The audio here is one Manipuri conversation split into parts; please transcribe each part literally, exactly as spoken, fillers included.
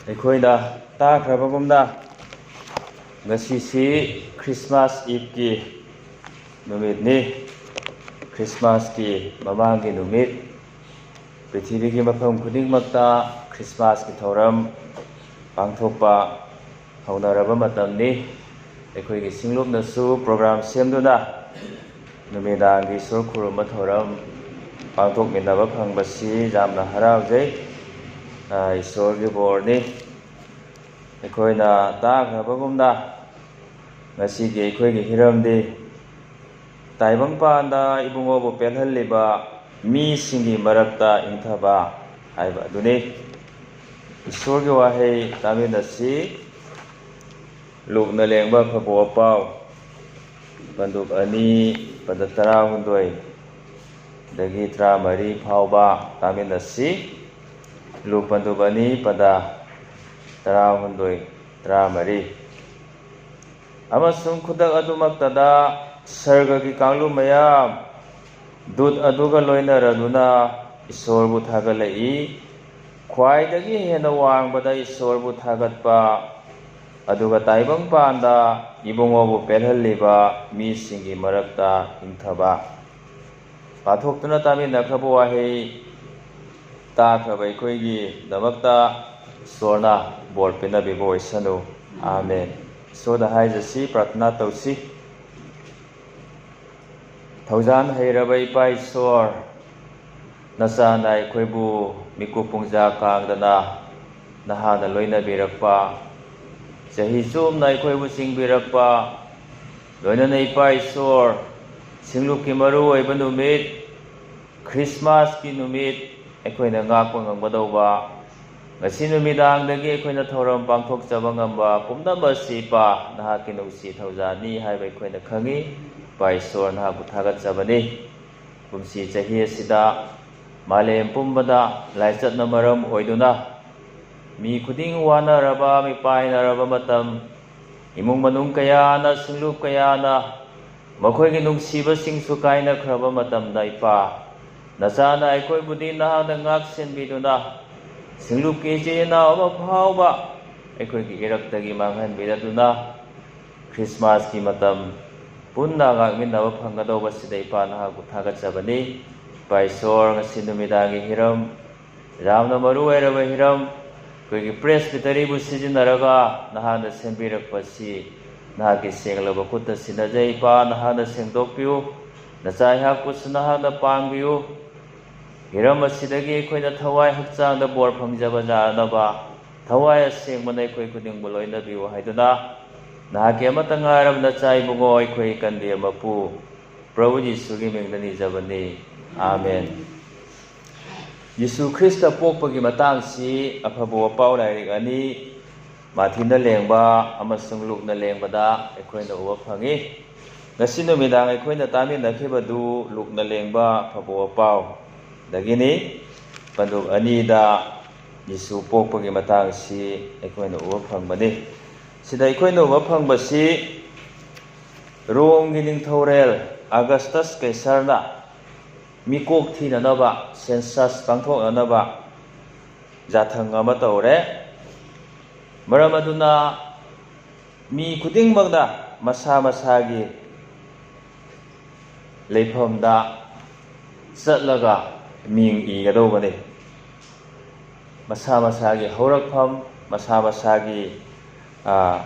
ꯑꯩꯈꯣꯏꯅ ꯇꯥꯈ꯭ꯔꯕꯒꯨꯝꯅ, ꯉꯁꯤꯁꯤ ꯈ꯭ꯔꯤꯁꯃꯥꯁ ꯏꯚꯀꯤ ꯅꯨꯃꯤꯠꯅꯤ꯫ ꯈ꯭ꯔꯤꯁꯃꯥꯁꯀꯤ ꯃꯃꯥꯡꯒꯤ ꯅꯨꯃꯤꯠ, ꯄ꯭ꯔꯤꯊꯤꯕꯤꯒꯤ ꯃꯐꯝ ꯈꯨꯗꯤꯡꯃꯛꯇ ꯈ꯭ꯔꯤꯁꯃꯥꯁꯀꯤ ꯊꯧꯔꯝ ꯄꯥꯡꯊꯣꯛꯄ ꯍꯧꯅꯔꯕ ꯃꯇꯝꯅꯤ꯫ ꯑꯩꯈꯣꯏꯒꯤ ꯁꯤꯡꯂꯨꯞꯅꯁꯨ ꯄ꯭ꯔꯣꯒ꯭ꯔꯥꯝ ꯁꯦꯝꯗꯨꯅ ꯅꯨꯃꯤꯗꯥꯡꯒꯤ ꯏꯁꯣꯔ ꯈꯨꯔꯨꯝꯕ ꯊꯧꯔꯝ ꯄꯥꯡꯊꯣꯛꯃꯤꯟꯅꯕ ꯐꯪꯕꯁꯤ ꯌꯥꯝꯅ ꯍꯔꯥꯎꯖꯩ꯫ ꯑ, ꯏꯁꯣꯔꯒꯤ ꯕꯣꯔꯅꯤ꯫ ꯑꯩꯈꯣꯏꯅ ꯇꯥꯈ꯭ꯔꯕꯒꯨꯝꯅ, ꯉꯁꯤꯒꯤ ꯑꯩꯈꯣꯏꯒꯤ ꯍꯤꯔꯝꯗꯤ ꯇꯥꯏꯕꯪꯄꯥꯟꯗ ꯏꯕꯨꯡꯉꯣꯕꯨ ꯄꯦꯜꯍꯜꯂꯤꯕ ꯃꯤꯁꯤꯡꯒꯤ ꯃꯔꯛꯇ ꯏꯪꯊꯕ ꯍꯥꯏꯕ ꯑꯗꯨꯅꯤ꯫ ꯏꯁꯣꯔꯒꯤ ꯋꯥꯍꯩ ꯇꯥꯃꯤꯟꯅꯁꯤ꯫ ꯂꯨꯛꯅ ꯂꯦꯡꯕ ꯐꯕꯣ ꯄꯥꯎ, ꯄꯟꯗꯨꯞ ꯑꯅꯤ, ꯄꯗ ꯇꯔꯥꯍꯨꯝꯗꯣꯏ ꯗꯒꯤ ꯇꯔꯥꯃꯔꯤ ꯐꯥꯎꯕ ꯇꯥꯃꯤꯟꯅꯁꯤ꯫ ꯂꯨꯛ ꯄꯟꯗꯨꯞ ꯑꯅꯤ, ꯄꯗ ꯇꯔꯥꯍꯨꯝꯗꯣꯏ, ꯇꯔꯥꯃꯔꯤ꯫ ꯑꯃꯁꯨꯡ ꯈꯨꯗꯛ ꯑꯗꯨꯃꯛꯇꯗ ꯁꯔꯒꯒꯤ ꯀꯥꯡꯂꯨꯞ ꯃꯌꯥꯝ ꯗꯨꯠ ꯑꯗꯨꯒ ꯂꯣꯏꯅꯔꯗꯨꯅ ꯏꯁꯣꯔꯕꯨ ꯊꯥꯒꯠꯂꯛꯏ꯫ ꯈ꯭ꯋꯥꯏꯗꯒꯤ ꯍꯦꯟꯅ ꯋꯥꯡꯕꯗ ꯏꯁꯣꯔꯕꯨ ꯊꯥꯒꯠꯄ, ꯑꯗꯨꯒ ꯇꯥꯏꯕꯪꯄꯥꯟꯗ ꯏꯕꯨꯡꯉꯣꯕꯨ ꯄꯦꯜꯍꯜꯂꯤꯕ ꯃꯤꯁꯤꯡꯒꯤ ꯃꯔꯛꯇ ꯏꯪꯊꯕ꯫ ꯄꯥꯊꯣꯛꯇꯨꯅ ꯇꯥꯃꯤꯟꯅꯈ꯭ꯔꯕ ꯋꯥꯍꯩ ꯇꯥꯈ꯭ꯔꯕ ꯑꯩꯈꯣꯏꯒꯤꯗꯃꯛꯇ ꯏꯁꯣꯔꯅ ꯕꯣꯔ ꯄꯤꯅꯕꯤꯕ ꯑꯣꯏꯁꯅꯨ꯫ ꯑꯥꯃꯦꯟ꯫ ꯏꯁꯣꯔꯗ ꯍꯥꯏꯖꯁꯤ, ꯄ꯭ꯔꯥꯔꯊꯅꯥ ꯇꯧꯁꯤ꯫ ꯊꯧꯖꯥꯟ ꯍꯩꯔꯕ ꯏꯄꯥ ꯏꯁꯣꯔ, ꯅꯆꯥꯅ ꯑꯩꯈꯣꯏꯕꯨ ꯃꯤꯀꯨꯞ ꯄꯨꯡꯖꯥ ꯀꯥꯡꯗꯅ ꯅꯍꯥꯅ ꯂꯣꯏꯅꯕꯤꯔꯛꯄ, ꯆꯍꯤ ꯆꯨꯞꯅ ꯑꯩꯈꯣꯏꯕꯨ ꯆꯤꯡꯕꯤꯔꯛꯄ, ꯂꯣꯏꯅꯅ ꯏꯄꯥ ꯏꯁꯣꯔ, ꯁꯤꯡꯂꯨꯞꯀꯤ ꯃꯔꯨ ꯑꯣꯏꯕ ꯅꯨꯃꯤꯠ, ꯈ꯭ꯔꯤꯁꯃꯥꯁꯀꯤ ꯅꯨꯃꯤꯠ ꯑꯩꯈꯣꯏꯅ ꯉꯥꯛꯄ ꯉꯝꯒꯗꯧꯕ, ꯉꯁꯤ ꯅꯨꯃꯤꯗꯥꯡꯗꯒꯤ ꯑꯩꯈꯣꯏꯅ ꯊꯧꯔꯝ ꯄꯥꯡꯊꯣꯛꯆꯕ ꯉꯝꯕ ꯄꯨꯝꯅꯃꯛ ꯑꯁꯤ, ꯏꯄꯥ, ꯅꯍꯥꯛꯀꯤ ꯅꯨꯡꯁꯤ ꯊꯧꯖꯥꯜꯅꯤ ꯍꯥꯏꯕ ꯑꯩꯈꯣꯏꯅ ꯈꯪꯏ꯫ ꯏꯄꯥ ꯏꯁꯣꯔ, ꯅꯍꯥꯛꯄꯨ ꯊꯥꯒꯠꯆꯕꯅꯤ꯫ ꯀꯨꯝꯁꯤ ꯆꯍꯤ ꯑꯁꯤꯗ ꯃꯥꯂꯦꯝ ꯄꯨꯝꯕꯗ ꯂꯥꯏꯆꯠꯅ ꯃꯔꯝ ꯑꯣꯏꯗꯨꯅ ꯃꯤ ꯈꯨꯗꯤꯡ ꯋꯥꯅꯔꯕ, ꯃꯤꯄꯥꯏꯅꯔꯕ ꯃꯇꯝ, ꯏꯃꯨꯡ ꯃꯅꯨꯡ ꯀꯌꯥꯅ, ꯁꯤꯡꯂꯨꯞ ꯀꯌꯥꯅ ꯃꯈꯣꯏꯒꯤ ꯅꯨꯡꯁꯤꯕꯁꯤꯡꯁꯨ ꯀꯥꯏꯅꯈ꯭ꯔꯕ ꯃꯇꯝꯗ, ꯏꯄꯥ, ꯅꯆꯥꯅ ꯑꯩꯈꯣꯏꯕꯨꯗꯤ ꯅꯍꯥꯛꯅ ꯉꯥꯛ ꯁꯦꯟꯕꯤꯗꯨꯅ, ꯁꯤꯡꯂꯨꯞꯀꯤ ꯏꯆꯤꯟ ꯏꯅꯥꯎ ꯑꯃ ꯐꯥꯎꯕ ꯑꯩꯈꯣꯏꯒꯤ ꯏꯔꯛꯇꯒꯤ ꯃꯥꯡꯍꯟꯕꯤꯔꯗꯨꯅ, ꯈ꯭ꯔꯤꯁꯃꯥꯁꯀꯤ ꯃꯇꯝ ꯄꯨꯟꯅ ꯉꯥꯛꯃꯤꯟꯅꯕ ꯐꯪꯒꯗꯧꯕꯁꯤꯗ ꯏꯄꯥ ꯅꯍꯥꯛꯄꯨ ꯊꯥꯒꯠꯆꯕꯅꯤ꯫ ꯏꯄꯥ ꯏꯁꯣꯔ, ꯉꯁꯤ ꯅꯨꯃꯤꯗꯥꯡꯒꯤ ꯍꯤꯔꯝ, ꯌꯥꯝꯅ ꯃꯔꯨ ꯑꯣꯏꯔꯕ ꯍꯤꯔꯝ, ꯑꯩꯈꯣꯏꯒꯤ ꯄ꯭ꯔꯦꯁꯕꯤꯇꯔꯤꯕꯨ ꯁꯤꯖꯤꯟꯅꯔꯒ ꯅꯍꯥꯛꯅ ꯁꯦꯝꯕꯤꯔꯛꯄꯁꯤ ꯅꯍꯥꯛꯀꯤ ꯁꯦꯡꯂꯕ ꯈꯨꯠꯇ ꯁꯤꯟꯅꯖꯩ꯫ ꯏꯄꯥ, ꯅꯍꯥꯛꯅ ꯁꯦꯡꯗꯣꯛꯄꯤꯌꯨ, ꯅꯆꯥ ꯑꯩꯍꯥꯛꯄꯨꯁꯨ ꯅꯍꯥꯛꯅ ꯄꯥꯡꯕꯤꯌꯨ꯫ ꯍꯤꯔꯝ ꯑꯁꯤꯗꯒꯤ ꯑꯩꯈꯣꯏꯅ ꯊꯋꯥꯏ ꯍꯛꯆꯥꯡꯗ ꯕꯣꯔ ꯐꯪꯖꯕ ꯌꯥꯅꯕ ꯊꯋꯥꯏ ꯑꯁꯦꯡꯕꯅ ꯑꯩꯈꯣꯏ ꯈꯨꯗꯤꯡꯕꯨ ꯂꯣꯏꯅꯕꯤꯌꯨ ꯍꯥꯏꯗꯨꯅ, ꯅꯍꯥꯛꯀꯤ ꯑꯃꯠꯇ ꯉꯥꯏꯔꯕ ꯅꯆꯥ ꯏꯕꯨꯡꯉꯣ ꯑꯩꯈꯣꯏ ꯀꯟꯕꯤ ꯃꯄꯨ ꯄ꯭ꯔꯚꯨ ꯌꯤꯁꯨꯒꯤ ꯃꯤꯡꯗ ꯅꯤꯖꯕꯅꯤ꯫ ꯑꯥꯃꯦꯟ꯫ ꯌꯤꯁꯨ ꯈ꯭ꯔꯤꯁꯇ ꯄꯣꯛꯄꯒꯤ ꯃꯇꯥꯡꯁꯤ ꯑꯐꯕ ꯋꯥꯄꯥꯎ ꯂꯥꯏꯔꯤꯛ ꯑꯅꯤ, ꯃꯥꯊꯤꯅ ꯂꯦꯡꯕ ꯑꯃꯁꯨꯡ ꯂꯨꯛꯅ ꯂꯦꯡꯕꯗ ꯑꯩꯈꯣꯏꯅ ꯎꯕ ꯐꯪꯏ꯫ ꯉꯁꯤ ꯅꯨꯃꯤꯗꯥꯡ ꯑꯩꯈꯣꯏꯅ ꯇꯥꯃꯤꯟꯅꯈꯤꯕꯗꯨ ꯂꯨꯛꯅ ꯂꯦꯡꯕ ꯑꯐꯕ ꯋꯥꯄꯥꯎꯗꯒꯤꯅꯤ꯫ ꯄꯟꯗꯨꯞ ꯑꯅꯤꯗ ꯌꯤꯁꯨ ꯄꯣꯛꯄꯒꯤ ꯃꯇꯥꯡꯁꯤ ꯑꯩꯈꯣꯏꯅ ꯎꯕ ꯐꯪꯕꯅꯤ꯫ ꯁꯤꯗ ꯑꯩꯈꯣꯏꯅ ꯎꯕ ꯐꯪꯕꯁꯤ ꯔꯣꯝꯒꯤ ꯅꯤꯡꯊꯧꯔꯦꯜ ꯑꯒꯁꯇꯁ ꯀꯩꯁꯔꯅ ꯃꯤꯀꯣꯛ ꯊꯤꯅꯅꯕ, ꯁꯦꯟꯁꯁ ꯄꯥꯡꯊꯣꯛꯅꯅꯕ ꯌꯥꯊꯪ ꯑꯃ ꯇꯧꯔꯦ꯫ ꯃꯔꯝ ꯑꯗꯨꯅ ꯃꯤ ꯈꯨꯗꯤꯡꯃꯛꯅ ꯃꯁꯥ ꯃꯁꯥꯒꯤ ꯂꯩꯐꯝꯗ ꯆꯠꯂꯒ ꯃꯤꯡ ꯏꯒꯗꯧꯕꯅꯤ꯫ ꯃꯁꯥ ꯃꯁꯥꯒꯤ ꯍꯧꯔꯛꯐꯝ, ꯃꯁꯥ ꯃꯁꯥꯒꯤ, ꯑ,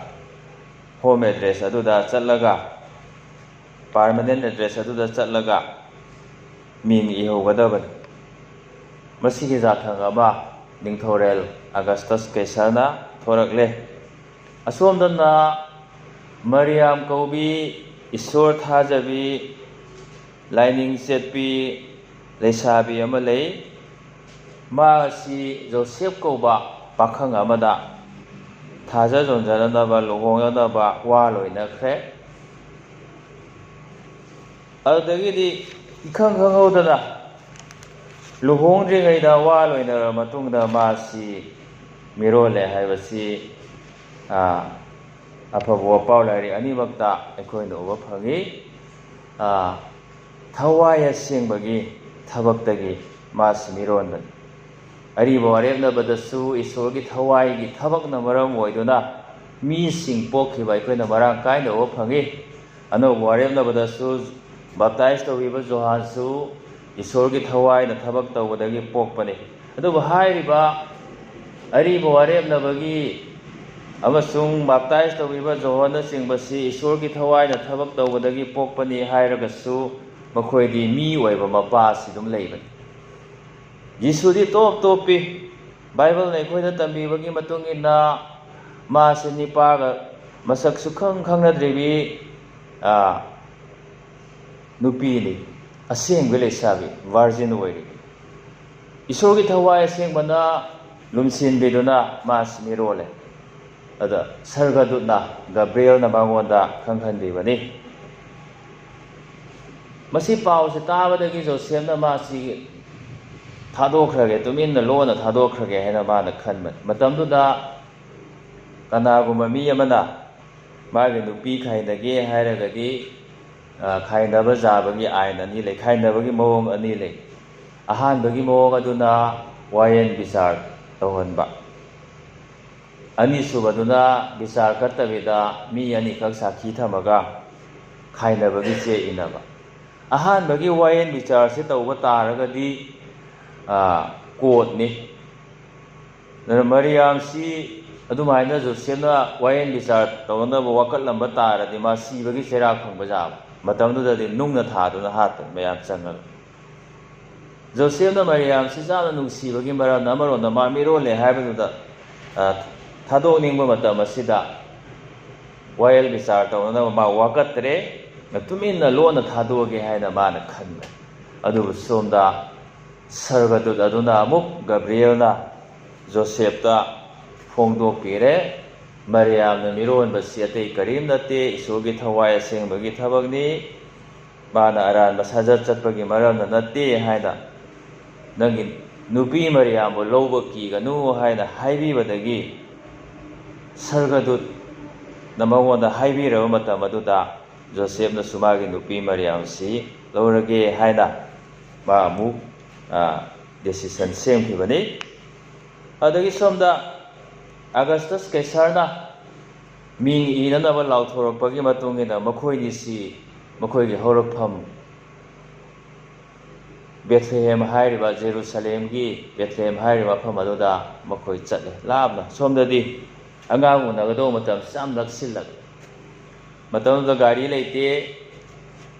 ꯍꯣꯝ ꯑꯦꯗ꯭ꯔꯦꯁ ꯑꯗꯨꯗ ꯆꯠꯂꯒ, ꯄꯥꯔꯃꯅꯦꯟ ꯑꯦꯗ꯭ꯔꯦꯁ ꯑꯗꯨꯗ ꯆꯠꯂꯒ ꯃꯤꯡ ꯏꯍꯧꯒꯗꯕꯅꯤ꯫ ꯃꯁꯤꯒꯤ ꯌꯥꯊꯪ ꯑꯃ ꯅꯤꯡꯊꯧꯔꯦꯜ ꯑꯒꯁꯇꯁ ꯀꯩꯁꯔꯅ ꯊꯣꯔꯛꯂꯦ꯫ ꯑꯁꯣꯝꯗꯅ ꯃꯔꯤꯌꯥꯝ ꯀꯧꯕꯤ, ꯏꯁꯣꯔ ꯊꯥꯖꯕꯤ, ꯂꯥꯏꯅꯤꯡ ꯆꯦꯠꯄꯤ ꯂꯩꯁꯥꯕꯤ ꯑꯃ ꯂꯩ꯫ ꯃꯥ ꯑꯁꯤ ꯖꯣꯁꯦꯞ ꯀꯧꯕ ꯄꯥꯈꯪ ꯑꯃꯗ ꯊꯥꯖ ꯌꯣꯟꯖꯅꯅꯕ, ꯂꯨꯍꯣꯡꯅꯅꯕ ꯋꯥ ꯂꯣꯏꯅꯈ꯭ꯔꯦ꯫ ꯑꯗꯨꯗꯒꯤꯗꯤ ꯏꯈꯪ ꯈꯪꯍꯧꯗꯅ ꯂꯨꯍꯣꯡꯗ꯭ꯔꯤꯉꯩꯗ ꯋꯥ ꯂꯣꯏꯅꯔꯕ ꯃꯇꯨꯡꯗ ꯃꯥꯁꯤ ꯃꯤꯔꯣꯜꯂꯦ ꯍꯥꯏꯕꯁꯤ, ꯑ, ꯑꯐꯕ ꯋꯥꯄꯥꯎ ꯂꯥꯏꯔꯤꯛ ꯑꯅꯤꯃꯛꯇ ꯑꯩꯈꯣꯏꯅ ꯎꯕ ꯐꯪꯏ꯫ ꯑ, ꯊꯋꯥꯏ ꯑꯁꯦꯡꯕꯒꯤ ꯊꯕꯛꯇꯒꯤ ꯃꯥꯁꯤ ꯃꯤꯔꯣꯟꯕꯅꯤ꯫ ꯑꯔꯤꯕ ꯋꯥꯔꯦꯞꯅꯕꯗꯁꯨ ꯏꯁꯣꯔꯒꯤ ꯊꯋꯥꯏꯒꯤ ꯊꯕꯛꯅ ꯃꯔꯝ ꯑꯣꯏꯗꯨꯅ ꯃꯤꯁꯤꯡ ꯄꯣꯛꯈꯤꯕ ꯑꯩꯈꯣꯏꯅ ꯃꯔꯥꯡ ꯀꯥꯏꯅ ꯎꯕ ꯐꯪꯏ꯫ ꯑꯅꯧꯕ ꯋꯥꯔꯦꯞꯅꯕꯗꯁꯨ ꯕꯥꯞꯇꯥꯏꯖ ꯇꯧꯕꯤꯕ ꯖꯣꯍꯥꯟꯁꯨ ꯏꯁꯣꯔꯒꯤ ꯊꯋꯥꯏꯅ ꯊꯕꯛ ꯇꯧꯕꯗꯒꯤ ꯄꯣꯛꯄꯅꯤ꯫ ꯑꯗꯨꯕꯨ ꯍꯥꯏꯔꯤꯕ ꯑꯔꯤꯕ ꯋꯥꯔꯦꯞꯅꯕꯒꯤ ꯑꯃꯁꯨꯡ ꯕꯥꯞꯇꯥꯏꯖ ꯇꯧꯕꯤꯕ ꯖꯣꯍꯟꯅꯆꯤꯡꯕꯁꯤ ꯏꯁꯣꯔꯒꯤ ꯊꯋꯥꯏꯅ ꯊꯕꯛ ꯇꯧꯕꯗꯒꯤ ꯄꯣꯛꯄꯅꯤ ꯍꯥꯏꯔꯒꯁꯨ, ꯃꯈꯣꯏꯗꯤ ꯃꯤ ꯑꯣꯏꯕ ꯃꯄꯥꯁꯤ ꯑꯗꯨꯝ ꯂꯩꯕꯅꯤ꯫ ꯖꯤꯁꯨꯗꯤ ꯇꯣꯞ ꯇꯣꯞꯄꯤ꯫ ꯕꯥꯏꯕꯜꯅ ꯑꯩꯈꯣꯏꯗ ꯇꯝꯕꯤꯕꯒꯤ ꯃꯇꯨꯡ ꯏꯟꯅ, ꯃꯥꯁꯤ ꯅꯤꯄꯥꯒ ꯃꯁꯛ ꯁꯨꯈꯪ ꯈꯪꯅꯗ꯭ꯔꯤꯕꯤ, ꯑ, ꯅꯨꯄꯤꯅꯤ, ꯑꯁꯦꯡꯕ ꯂꯩꯁꯥꯕꯤ, ꯚꯥꯔꯖꯤꯟ ꯑꯣꯏꯔꯤꯕꯤ꯫ ꯏꯁꯣꯔꯒꯤ ꯊꯋꯥꯏ ꯑꯁꯦꯡꯕꯅ ꯂꯨꯝꯁꯤꯟꯕꯤꯗꯨꯅ ꯃꯥꯁꯤ ꯃꯤꯔꯣꯜꯂꯦ꯫ ꯑꯗ ꯁꯔꯒꯗꯨꯠꯅ, ꯒꯕ꯭ꯔꯤꯌꯦꯜꯅ ꯃꯉꯣꯟꯗ ꯈꯪꯍꯟꯕꯤꯕꯅꯤ꯫ ꯃꯁꯤ ꯄꯥꯎꯁꯤ ꯇꯥꯕꯗꯒꯤ ꯖꯣꯁꯦꯐꯅ ꯃꯥꯁꯤ ꯊꯥꯗꯣꯛꯈ꯭ꯔꯒꯦ, ꯇꯨꯃꯤꯟꯅ ꯂꯣꯟꯅ ꯊꯥꯗꯣꯛꯈ꯭ꯔꯒꯦ ꯍꯥꯏꯅ ꯃꯥꯅ ꯈꯟꯕꯅꯤ꯫ ꯃꯇꯝꯗꯨꯗ ꯀꯅꯥꯒꯨꯝꯕ ꯃꯤ ꯑꯃꯅ ꯃꯥꯒꯤ ꯅꯨꯄꯤ ꯈꯥꯏꯅꯒꯦ ꯍꯥꯏꯔꯒꯗꯤ, ꯑ, ꯈꯥꯏꯅꯕ ꯌꯥꯕꯒꯤ ꯑꯥꯏꯟ ꯑꯅꯤ ꯂꯩ, ꯈꯥꯏꯅꯕꯒꯤ ꯃꯑꯣꯡ ꯑꯅꯤ ꯂꯩ꯫ ꯑꯍꯥꯟꯕꯒꯤ ꯃꯑꯣꯡ ꯑꯗꯨꯅ ꯋꯥꯌꯦꯜ ꯕꯤꯆꯥꯔ ꯇꯧꯍꯟꯕ꯫ ꯑꯅꯤꯁꯨꯕꯗꯨꯅ ꯕꯤꯆꯥꯔ ꯀꯠꯇꯕꯤꯗ ꯃꯤ ꯑꯅꯤꯈꯛ ꯁꯥꯈꯤ ꯊꯝꯃꯒ ꯈꯥꯏꯅꯕꯒꯤ ꯆꯦ ꯏꯅꯕ꯫ ꯑꯍꯥꯟꯕꯒꯤ ꯋꯥꯌꯦꯜ ꯕꯤꯆꯥꯔꯁꯦ ꯇꯧꯕ ꯇꯥꯔꯒꯗꯤ, ꯑ, ꯀꯣꯔꯠꯅꯤ꯫ ꯑꯗꯨꯅ ꯃꯔꯤꯌꯥꯝꯁꯤ ꯑꯗꯨꯃꯥꯏꯅ ꯖꯣꯁꯦꯐꯅ ꯋꯥꯌꯦꯜ ꯕꯤꯆꯥꯔ ꯇꯧꯅꯅꯕ ꯋꯥꯀꯠꯂꯝꯕ ꯇꯥꯔꯗꯤ, ꯃꯥ ꯁꯤꯕꯒꯤ ꯆꯩꯔꯥꯛ ꯐꯪꯕ ꯌꯥꯕ꯫ ꯃꯇꯝꯗꯨꯗꯗꯤ ꯅꯨꯡꯅ ꯊꯥꯗꯨꯅ ꯍꯥꯠꯄꯅꯤ ꯃꯌꯥꯝ ꯆꯪꯉꯒ꯫ ꯖꯣꯁꯦꯐꯅ ꯃꯔꯤꯌꯥꯝꯁꯤ ꯌꯥꯝꯅ ꯅꯨꯡꯁꯤꯕꯒꯤ ꯃꯔꯝꯅ, ꯑꯃꯔꯣꯝꯗ ꯃꯥ ꯃꯤꯔꯣꯜꯂꯦ ꯍꯥꯏꯕꯗꯨꯗ, ꯑ, ꯊꯥꯗꯣꯛꯅꯤꯡꯕ ꯃꯇꯝ ꯑꯁꯤꯗ ꯋꯥꯌꯦꯜ ꯕꯤꯆꯥꯔ ꯇꯧꯅꯅꯕ ꯃꯥ ꯋꯥꯀꯠꯇ꯭ꯔꯦ, ꯇꯨꯃꯤꯟꯅ ꯂꯣꯟꯅ ꯊꯥꯗꯣꯛꯑꯒꯦ ꯍꯥꯏꯅ ꯃꯥꯅ ꯈꯟꯕꯅꯤ꯫ ꯑꯗꯨꯕꯨ ꯁꯣꯝꯗ ꯁꯔꯒꯗꯨꯠ ꯑꯗꯨꯅ ꯑꯃꯨꯛ ꯒꯕ꯭ꯔꯤꯌꯦꯜꯅ ꯖꯣꯁꯦꯐꯇ ꯐꯣꯡꯗꯣꯛꯄꯤꯔꯦ, ꯃꯔꯤꯌꯥꯝꯅ ꯃꯤꯔꯣꯟꯕꯁꯤ ꯑꯇꯩ ꯀꯔꯤꯝ ꯅꯠꯇꯦ, ꯏꯁꯣꯔꯒꯤ ꯊꯋꯥꯏ ꯑꯁꯦꯡꯕꯒꯤ ꯊꯕꯛꯅꯤ꯫ ꯃꯥꯅ ꯑꯔꯥꯟꯕ ꯁꯥꯖꯠ ꯆꯠꯄꯒꯤ ꯃꯔꯝꯅ ꯅꯠꯇꯦ ꯍꯥꯏꯅ, ꯅꯪꯒꯤ ꯅꯨꯄꯤ ꯃꯔꯤꯌꯥꯝꯕꯨ ꯂꯧꯕ ꯀꯤꯒꯅꯨ ꯍꯥꯏꯅ ꯍꯥꯏꯕꯤꯕꯗꯒꯤ, ꯁꯔꯒꯗꯨꯠꯅ ꯃꯉꯣꯟꯗ ꯍꯥꯏꯕꯤꯔꯕ ꯃꯇꯝ ꯑꯗꯨꯗ, ꯖꯣꯁꯦꯐꯅꯁꯨ ꯃꯥꯒꯤ ꯅꯨꯄꯤ ꯃꯔꯤꯌꯥꯝꯁꯤ ꯂꯧꯔꯒꯦ ꯍꯥꯏꯅ ꯃꯥ ꯑꯃꯨꯛ, ꯑ, decision ꯁꯦꯝꯈꯤꯕꯅꯤ꯫ ꯑꯗꯒꯤ ꯁꯣꯝꯗ ꯑꯒꯁꯇꯁ ꯀꯦꯁꯔꯅ ꯃꯤꯡ ꯏꯅꯅꯕ ꯂꯥꯎꯊꯣꯔꯛꯄꯒꯤ ꯃꯇꯨꯡ ꯏꯟꯅ ꯃꯈꯣꯏꯅꯤꯁꯤ ꯃꯈꯣꯏꯒꯤ ꯍꯧꯔꯛꯐꯝ ꯕꯦꯊ꯭ꯂꯦꯍꯦꯝ ꯍꯥꯏꯔꯤꯕ, ꯖꯦꯔꯨꯁꯂꯦꯝꯒꯤ ꯕꯦꯊ꯭ꯂꯦꯍꯦꯝ ꯍꯥꯏꯔꯤꯕ ꯃꯐꯝ ꯑꯗꯨꯗ ꯃꯈꯣꯏ ꯆꯠꯂꯦ ꯂꯥꯞꯅ꯫ ꯁꯣꯝꯗꯗꯤ ꯑꯉꯥꯡ ꯎꯅꯒꯗꯧꯕ ꯃꯇꯝꯁꯤ ꯌꯥꯝ ꯅꯛꯁꯤꯜꯂꯛꯂꯦ꯫ ꯃꯇꯝꯗꯨꯗ ꯒꯥꯔꯤ ꯂꯩꯇꯦ,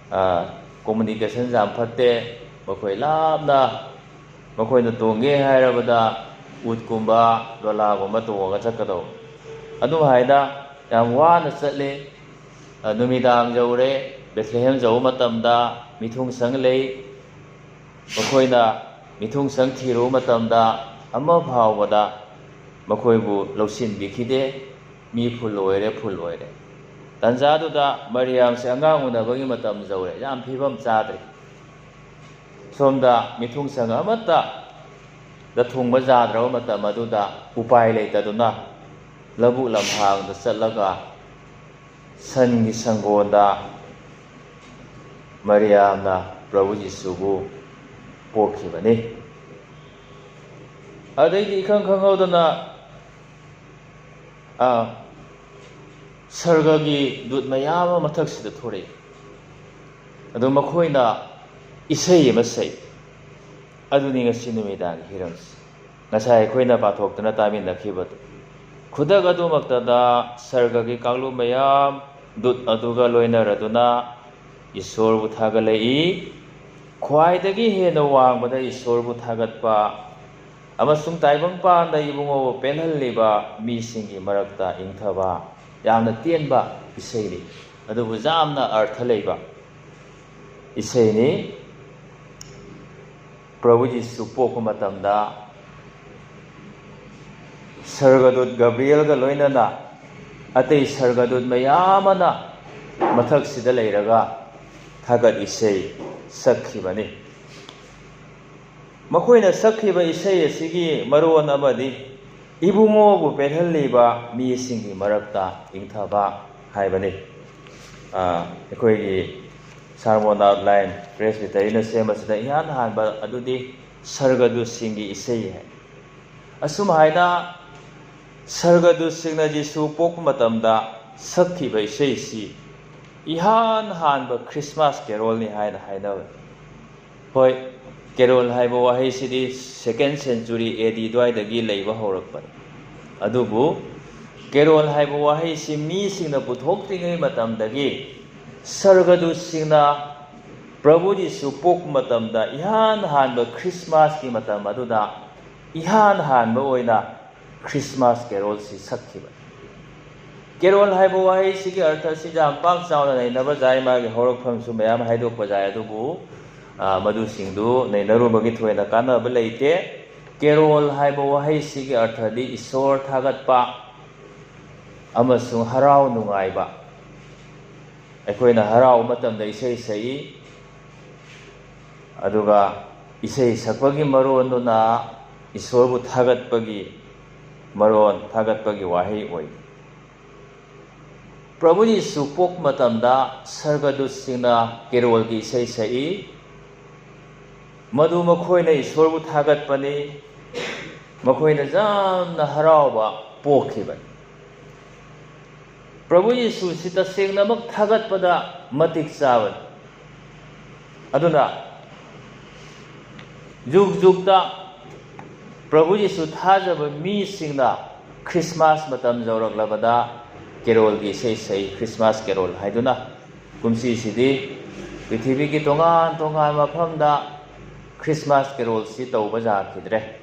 ꯀꯝꯃꯨꯅꯤꯀꯦꯁꯟ ꯌꯥꯝ ꯐꯠꯇꯦ꯫ ꯃꯈꯣꯏ ꯂꯥꯞꯅ ꯃꯈꯣꯏꯅ ꯇꯣꯡꯒꯦ ꯍꯥꯏꯔꯕꯗ ꯎꯠꯀꯨꯝꯕ ꯂꯣꯂꯥꯒꯨꯝꯕ ꯇꯣꯡꯉꯒ ꯆꯠꯀꯗꯧꯕ꯫ ꯑꯗꯨꯝ ꯍꯥꯏꯅ ꯌꯥꯝ ꯋꯥꯅ ꯆꯠꯂꯤ꯫ ꯅꯨꯃꯤꯗꯥꯡ ꯌꯧꯔꯦ, ꯕꯦꯊ꯭ꯂꯦꯍꯦꯝ ꯌꯧꯕ ꯃꯇꯝꯗ ꯃꯤꯊꯨꯡꯁꯪ ꯂꯩ꯫ ꯃꯈꯣꯏꯅ ꯃꯤꯊꯨꯡꯁꯪ ꯊꯤꯔꯨꯕ ꯃꯇꯝꯗ ꯑꯃ ꯐꯥꯎꯕꯗ ꯃꯈꯣꯏꯕꯨ ꯂꯧꯁꯤꯟꯕꯤꯈꯤꯗꯦ꯫ ꯃꯤ ꯐꯨꯜ ꯑꯣꯏꯔꯦ, ꯐꯨꯜ ꯑꯣꯏꯔꯦ꯫ ꯇꯟꯖꯥꯗꯨꯗ ꯃꯔꯤꯌꯥꯝꯁꯦ ꯑꯉꯥꯡ ꯎꯅꯕꯒꯤ ꯃꯇꯝ ꯌꯧꯔꯦ, ꯌꯥꯝ ꯐꯤꯕꯝ ꯆꯥꯗ꯭ꯔꯦ꯫ ꯁꯣꯝꯗ ꯃꯤꯊꯨꯡꯁꯪ ꯑꯃꯠꯇꯗ ꯊꯨꯡꯕ ꯌꯥꯗ꯭ꯔꯕ ꯃꯇꯝ ꯑꯗꯨꯗ ꯎꯄꯥꯏ ꯂꯩꯇꯗꯨꯅ ꯂꯧꯕꯨꯛ ꯂꯝꯍꯥꯡꯗ ꯆꯠꯂꯒ ꯁꯟꯒꯤ ꯁꯪꯒꯣꯟꯗ ꯃꯔꯤꯌꯥꯝꯅ ꯄ꯭ꯔꯚꯨ ꯖꯤꯁꯨꯕꯨ ꯄꯣꯛꯈꯤꯕꯅꯤ꯫ ꯑꯗꯩꯗꯤ ꯏꯈꯪ ꯈꯪꯍꯧꯗꯅ ꯁꯔꯒꯒꯤ ꯗꯨꯠ ꯃꯌꯥꯝ ꯑꯃ ꯃꯊꯛꯁꯤꯗ ꯊꯣꯔꯛꯏ꯫ ꯑꯗꯨ ꯃꯈꯣꯏꯅ ꯏꯁꯩ ꯑꯃ ꯁꯛꯏ꯫ ꯑꯗꯨꯅꯤ ꯉꯁꯤ ꯅꯨꯃꯤꯗꯥꯡꯒꯤ ꯍꯤꯔꯝꯁꯤ, ꯉꯁꯥꯏ ꯑꯩꯈꯣꯏꯅ ꯄꯥꯊꯣꯛꯇꯨꯅ ꯇꯥꯃꯤꯟꯅꯈꯤꯕꯗꯨ꯫ ꯈꯨꯗꯛ ꯑꯗꯨꯃꯛꯇꯗ ꯁꯔꯒꯒꯤ ꯀꯥꯡꯂꯨꯞ ꯃꯌꯥꯝ ꯗꯨꯠ ꯑꯗꯨꯒ ꯂꯣꯏꯅꯔꯗꯨꯅ ꯏꯁꯣꯔꯕꯨ ꯊꯥꯒꯠꯂꯛꯏ꯫ ꯈ꯭ꯋꯥꯏꯗꯒꯤ ꯍꯦꯟꯅ ꯋꯥꯡꯕꯗ ꯏꯁꯣꯔꯕꯨ ꯊꯥꯒꯠꯄ ꯑꯃꯁꯨꯡ ꯇꯥꯏꯕꯪꯄꯥꯟꯗ ꯏꯕꯨꯡꯉꯣꯕꯨ ꯄꯦꯜꯍꯜꯂꯤꯕ ꯃꯤꯁꯤꯡꯒꯤ ꯃꯔꯛꯇ ꯏꯪꯊꯕ꯫ ꯌꯥꯝꯅ ꯇꯦꯟꯕ ꯏꯁꯩꯅꯤ, ꯑꯗꯨꯕꯨ ꯌꯥꯝꯅ ꯑꯔꯊ ꯂꯩꯕ ꯏꯁꯩꯅꯤ꯫ ꯄ꯭ꯔꯚꯨ ꯖꯤꯁꯨ ꯄꯣꯛꯄ ꯃꯇꯝꯗ ꯁꯔꯒꯗꯨꯠ ꯒꯕ꯭ꯔꯤꯌꯦꯜꯒ ꯂꯣꯏꯅꯅ ꯑꯇꯩ ꯁꯔꯒꯗꯨꯠ ꯃꯌꯥꯝ ꯑꯃꯅ ꯃꯊꯛꯁꯤꯗ ꯂꯩꯔꯒ ꯊꯥꯒꯠ ꯏꯁꯩ ꯁꯛꯈꯤꯕꯅꯤ꯫ ꯃꯈꯣꯏꯅ ꯁꯛꯈꯤꯕ ꯏꯁꯩ ꯑꯁꯤꯒꯤ ꯃꯔꯣꯟ ꯑꯃꯗꯤ ꯏꯕꯨꯡꯉꯣꯕꯨ ꯄꯦꯜꯍꯜꯂꯤꯕ ꯃꯤꯁꯤꯡꯒꯤ ꯃꯔꯛꯇ ꯏꯪꯊꯕ ꯍꯥꯏꯕꯅꯤ꯫ ꯑꯩꯈꯣꯏꯒꯤ ꯁꯥꯔꯃꯣꯟ ꯑꯥꯎꯠꯂꯥꯏꯟ ꯄ꯭ꯔꯦꯁꯕꯤꯇꯔꯤꯅ ꯁꯦꯝꯕꯁꯤꯗ ꯏꯍꯥꯟ ꯍꯥꯟꯕ ꯑꯗꯨꯗꯤ ꯁꯔꯒꯗꯨꯠꯁꯤꯡꯒꯤ ꯏꯁꯩ ꯍꯥꯏ꯫ ꯑꯁꯨꯝ ꯍꯥꯏꯅ ꯁꯔꯒꯗꯨꯠꯁꯤꯡꯅ ꯖꯤꯁꯨ ꯄꯣꯛꯄ ꯃꯇꯝꯗ ꯁꯛꯈꯤꯕ ꯏꯁꯩꯁꯤ ꯏꯍꯥꯟ ꯍꯥꯟꯕ ꯈ꯭ꯔꯤꯁꯃꯥꯁ ꯀꯦꯔꯣꯜꯅꯤ ꯍꯥꯏꯅ ꯍꯥꯏꯅꯕꯅꯤ꯫ ꯍꯣꯏ, ꯀꯦꯔꯣꯜ ꯍꯥꯏꯕ ꯋꯥꯍꯩꯁꯤꯗꯤ second century A D ꯑꯗꯨꯋꯥꯏꯗꯒꯤ ꯂꯩꯕ ꯍꯧꯔꯛꯄꯅꯤ꯫ ꯑꯗꯨꯕꯨ ꯀꯦꯔꯣꯜ ꯍꯥꯏꯕ ꯋꯥꯍꯩꯁꯤ ꯃꯤꯁꯤꯡꯅ ꯄꯨꯊꯣꯛꯇ꯭ꯔꯤꯉꯩ ꯃꯇꯝꯗꯒꯤ ꯁꯔꯒꯗꯨꯠꯁꯤꯡꯅ ꯄ꯭ꯔꯚꯨ ꯖꯤꯁꯨ ꯄꯣꯛꯄ ꯃꯇꯝꯗ ꯏꯍꯥꯟ ꯍꯥꯟꯕ ꯈ꯭ꯔꯤꯁꯃꯥꯁꯀꯤ ꯃꯇꯝ ꯑꯗꯨꯗ ꯏꯍꯥꯟ ꯍꯥꯟꯕ ꯑꯣꯏꯅ ꯈ꯭ꯔꯤꯁꯃꯥꯁ ꯀꯦꯔꯣꯜꯁꯤ ꯁꯛꯈꯤꯕꯅꯤ꯫ ꯀꯦꯔꯣꯜ ꯍꯥꯏꯕ ꯋꯥꯍꯩꯁꯤꯒꯤ ꯑꯔꯊꯁꯤ ꯌꯥꯝ ꯄꯥꯛ ꯆꯥꯎꯅ ꯅꯩꯅꯕ ꯌꯥꯏ, ꯃꯥꯒꯤ ꯍꯧꯔꯛꯐꯝꯁꯨ ꯃꯌꯥꯝ ꯍꯥꯏꯗꯣꯛꯄ ꯌꯥꯏ, ꯑꯗꯨꯕꯨ, ꯑ, ꯃꯗꯨꯁꯤꯡꯗꯨ ꯅꯩꯅꯔꯨꯕꯒꯤ ꯊꯣꯏꯅ ꯀꯥꯟꯅꯕ ꯂꯩꯇꯦ꯫ ꯀꯦꯔꯣꯜ ꯍꯥꯏꯕ ꯋꯥꯍꯩꯁꯤꯒꯤ ꯑꯔꯊꯗꯤ ꯏꯁꯣꯔ ꯊꯥꯒꯠꯄ ꯑꯃꯁꯨꯡ ꯍꯔꯥꯎ ꯅꯨꯡꯉꯥꯏꯕ꯫ ꯑꯩꯈꯣꯏꯅ ꯍꯔꯥꯎꯕ ꯃꯇꯝꯗ ꯏꯁꯩ ꯁꯛꯏ, ꯑꯗꯨꯒ ꯏꯁꯩ ꯁꯛꯄꯒꯤ ꯃꯔꯣꯟꯗꯨꯅ ꯏꯁꯣꯔꯕꯨ ꯊꯥꯒꯠꯄꯒꯤ ꯃꯔꯣꯟ, ꯊꯥꯒꯠꯄꯒꯤ ꯋꯥꯍꯩ ꯑꯣꯏ꯫ ꯄ꯭ꯔꯚꯨ ꯌꯤꯁꯨ ꯄꯣꯛꯄ ꯃꯇꯝꯗ ꯁꯔꯒꯗꯨꯠꯁꯤꯡꯅ ꯀꯦꯔꯣꯜꯒꯤ ꯏꯁꯩ ꯁꯛꯏ꯫ ꯃꯗꯨ ꯃꯈꯣꯏꯅ ꯏꯁꯣꯔꯕꯨ ꯊꯥꯒꯠꯄꯅꯤ꯫ ꯃꯈꯣꯏꯅ ꯌꯥꯝꯅ ꯍꯔꯥꯎꯕ ꯄꯣꯛꯈꯤꯕꯅꯤ꯫ ꯄ꯭ꯔꯚꯨ ꯌꯤꯁꯨꯁꯤ ꯇꯁꯦꯡꯅꯃꯛ ꯊꯥꯒꯠꯄꯗ ꯃꯇꯤꯛ ꯆꯥꯕꯅꯤ꯫ ꯑꯗꯨꯅ ꯖꯨꯒ ꯖꯨꯒꯇ ꯄ꯭ꯔꯚꯨ ꯌꯤꯁꯨ ꯊꯥꯖꯕ ꯃꯤꯁꯤꯡꯅ ꯈ꯭ꯔꯤꯁꯃꯥꯁ ꯃꯇꯝ ꯌꯧꯔꯛꯂꯕꯗ ꯀꯦꯔꯣꯜꯒꯤ ꯏꯁꯩ ꯁꯛꯏ, ꯈ꯭ꯔꯤꯁꯃꯥꯁ ꯀꯦꯔꯣꯜ ꯍꯥꯏꯗꯨꯅ꯫ ꯀꯨꯝꯁꯤꯁꯤꯗꯤ ꯄ꯭ꯔꯤꯊꯤꯕꯤꯒꯤ ꯇꯣꯉꯥꯟ ꯇꯣꯉꯥꯟꯕ ꯃꯐꯝꯗ ꯈ꯭ꯔꯤꯁꯃꯥꯁ ꯀꯦꯔꯣꯜꯁꯤ ꯇꯧꯕ ꯌꯥꯈꯤꯗ꯭ꯔꯦ꯫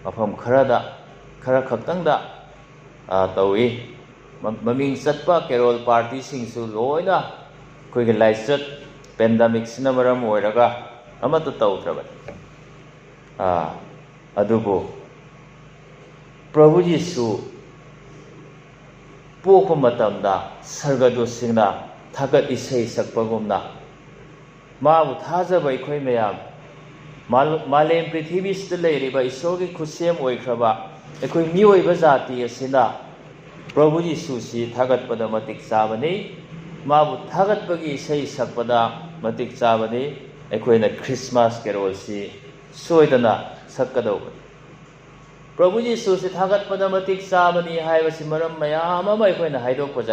ꯃꯐꯝ ꯈꯔꯗ, ꯈꯔ ꯈꯛꯇꯪꯗ, ꯑ, ꯇꯧꯏ꯫ ꯃ-, ꯃꯃꯤꯡ ꯆꯠꯄ ꯀꯦꯔꯣꯜ ꯄꯥꯔꯇꯤꯁꯤꯡꯁꯨ ꯂꯣꯏꯅ ꯑꯩꯈꯣꯏꯒꯤ ꯂꯥꯏꯆꯠ, ꯄꯦꯟꯗꯥꯃꯤꯛꯁꯤꯅ ꯃꯔꯝ ꯑꯣꯏꯔꯒ ꯑꯃꯠꯇ ꯇꯧꯗ꯭ꯔꯕꯅꯤ꯫ ꯑ, ꯑꯗꯨꯕꯨ ꯄ꯭ꯔꯚꯨ ꯌꯤꯁꯨ ꯄꯣꯛꯄ ꯃꯇꯝꯗ ꯁꯔꯒꯗꯨꯠꯁꯤꯡꯅ ꯊꯥꯒꯠ ꯏꯁꯩ ꯁꯛꯄꯒꯨꯝꯅ, ꯃꯥꯕꯨ ꯊꯥꯖꯕ ꯑꯩꯈꯣꯏ ꯃꯌꯥꯝ, ꯃꯥ-, ꯃꯥꯂꯦꯝ ꯄ꯭ꯔꯤꯊꯤꯕꯤꯁꯤꯗ ꯂꯩꯔꯤꯕ ꯏꯁꯣꯔꯒꯤ ꯈꯨꯠꯁꯦꯝ ꯑꯣꯏꯈ꯭ꯔꯕ ꯑꯩꯈꯣꯏ ꯃꯤꯑꯣꯏꯕ ꯖꯥꯇꯤ ꯑꯁꯤꯅ ꯄ꯭ꯔꯚꯨ ꯌꯤꯁꯨꯁꯤ ꯊꯥꯒꯠꯄꯗ ꯃꯇꯤꯛ ꯆꯥꯕꯅꯤ꯫ ꯃꯥꯕꯨ ꯊꯥꯒꯠꯄꯒꯤ ꯏꯁꯩ ꯁꯛꯄꯗ ꯃꯇꯤꯛ ꯆꯥꯕꯅꯤ꯫ ꯑꯩꯈꯣꯏꯅ ꯈ꯭ꯔꯤꯁꯃꯥꯁ ꯀꯦꯔꯣꯜꯁꯤ ꯁꯣꯏꯗꯅ ꯁꯛꯀꯗꯧꯕꯅꯤ꯫ ꯄ꯭ꯔꯚꯨ ꯖꯤꯁꯨꯁꯤ ꯊꯥꯒꯠꯄꯗ ꯃꯇꯤꯛ ꯆꯥꯕꯅꯤ ꯍꯥꯏꯕꯁꯤ ꯃꯔꯝ ꯃꯌꯥꯝ ꯑꯃ ꯑꯩꯈꯣꯏꯅ ꯍꯥꯏꯗꯣꯛꯄꯁꯦ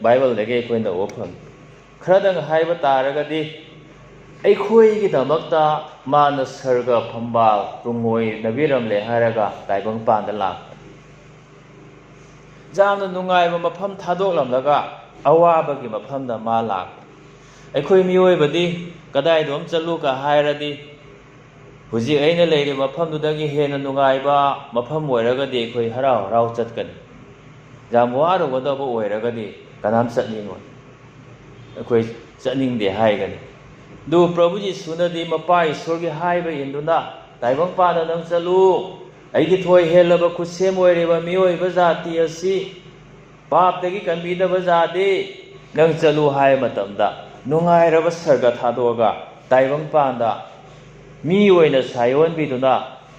ꯕꯥꯏꯕꯜꯗꯒꯤ ꯑꯩꯈꯣꯏꯅ ꯎꯕ ꯐꯪꯉꯤ꯫ ꯈꯔꯗꯪ ꯍꯥꯏꯕ ꯇꯥꯔꯒꯗꯤ, ꯑꯩꯈꯣꯏꯒꯤꯗꯃꯛꯇ ꯃꯥꯅ ꯁꯔꯒ ꯐꯝꯕꯥꯜ ꯇꯨꯡꯑꯣꯏꯅꯕꯤꯔꯝꯂꯦ ꯍꯥꯏꯔꯒ ꯇꯥꯏꯕꯪꯄꯥꯟꯗ ꯂꯥꯛꯄꯅꯤ꯫ ꯌꯥꯝꯅ ꯅꯨꯡꯉꯥꯏꯕ ꯃꯐꯝ ꯊꯥꯗꯣꯛꯂꯝꯂꯒ ꯑꯋꯥꯕꯒꯤ ꯃꯐꯝꯗ ꯃꯥ ꯂꯥꯛꯄꯅꯤ꯫ ꯑꯩꯈꯣꯏ ꯃꯤꯑꯣꯏꯕꯗꯤ ꯀꯗꯥꯏꯗ ꯑꯃ ꯆꯠꯂꯨꯒ ꯍꯥꯏꯔꯗꯤ, ꯍꯧꯖꯤꯛ ꯑꯩꯅ ꯂꯩꯔꯤꯕ ꯃꯐꯝꯗꯨꯗꯒꯤ ꯍꯦꯟꯅ ꯅꯨꯡꯉꯥꯏꯕ ꯃꯐꯝ ꯑꯣꯏꯔꯒꯗꯤ ꯑꯩꯈꯣꯏ ꯍꯔꯥꯎ ꯍꯔꯥꯎ ꯆꯠꯀꯅꯤ꯫ ꯌꯥꯝ ꯋꯥꯔꯨꯒꯗꯕ ꯑꯣꯏꯔꯒꯗꯤ ꯀꯅꯥꯝ ꯆꯠꯅꯤꯡꯉꯣꯏ꯫ ꯑꯩꯈꯣꯏ ꯆꯠꯅꯤꯡꯗꯦ ꯍꯥꯏꯒꯅꯤ꯫ ꯑꯗꯨꯕꯨ ꯄ꯭ꯔꯚꯨ ꯖꯤꯁꯨꯅꯗꯤ ꯃꯄꯥ ꯏꯁꯣꯔꯒꯤ ꯍꯥꯏꯕ ꯏꯟꯗꯨꯅ, "ꯇꯥꯏꯕꯪꯄꯥꯟꯗ ꯅꯪ ꯆꯠꯂꯨ, ꯑꯩꯒꯤ ꯊꯣꯏ ꯍꯦꯜꯂꯕ ꯈꯨꯠꯁꯦꯝ ꯑꯣꯏꯔꯤꯕ ꯃꯤꯑꯣꯏꯕ ꯖꯥꯇꯤ ꯑꯁꯤ ꯄꯥꯞꯇꯒꯤ ꯀꯟꯕꯤꯗꯕ ꯖꯥꯇꯤ, ꯅꯪ ꯆꯠꯂꯨ" ꯍꯥꯏꯕ ꯃꯇꯝꯗ, ꯅꯨꯡꯉꯥꯏꯔꯕ ꯁꯔꯒ ꯊꯥꯗꯣꯛꯑꯒ ꯇꯥꯏꯕꯪꯄꯥꯟꯗ ꯃꯤ ꯑꯣꯏꯅ ꯁꯥꯏꯑꯣꯟꯕꯤꯗꯨꯅ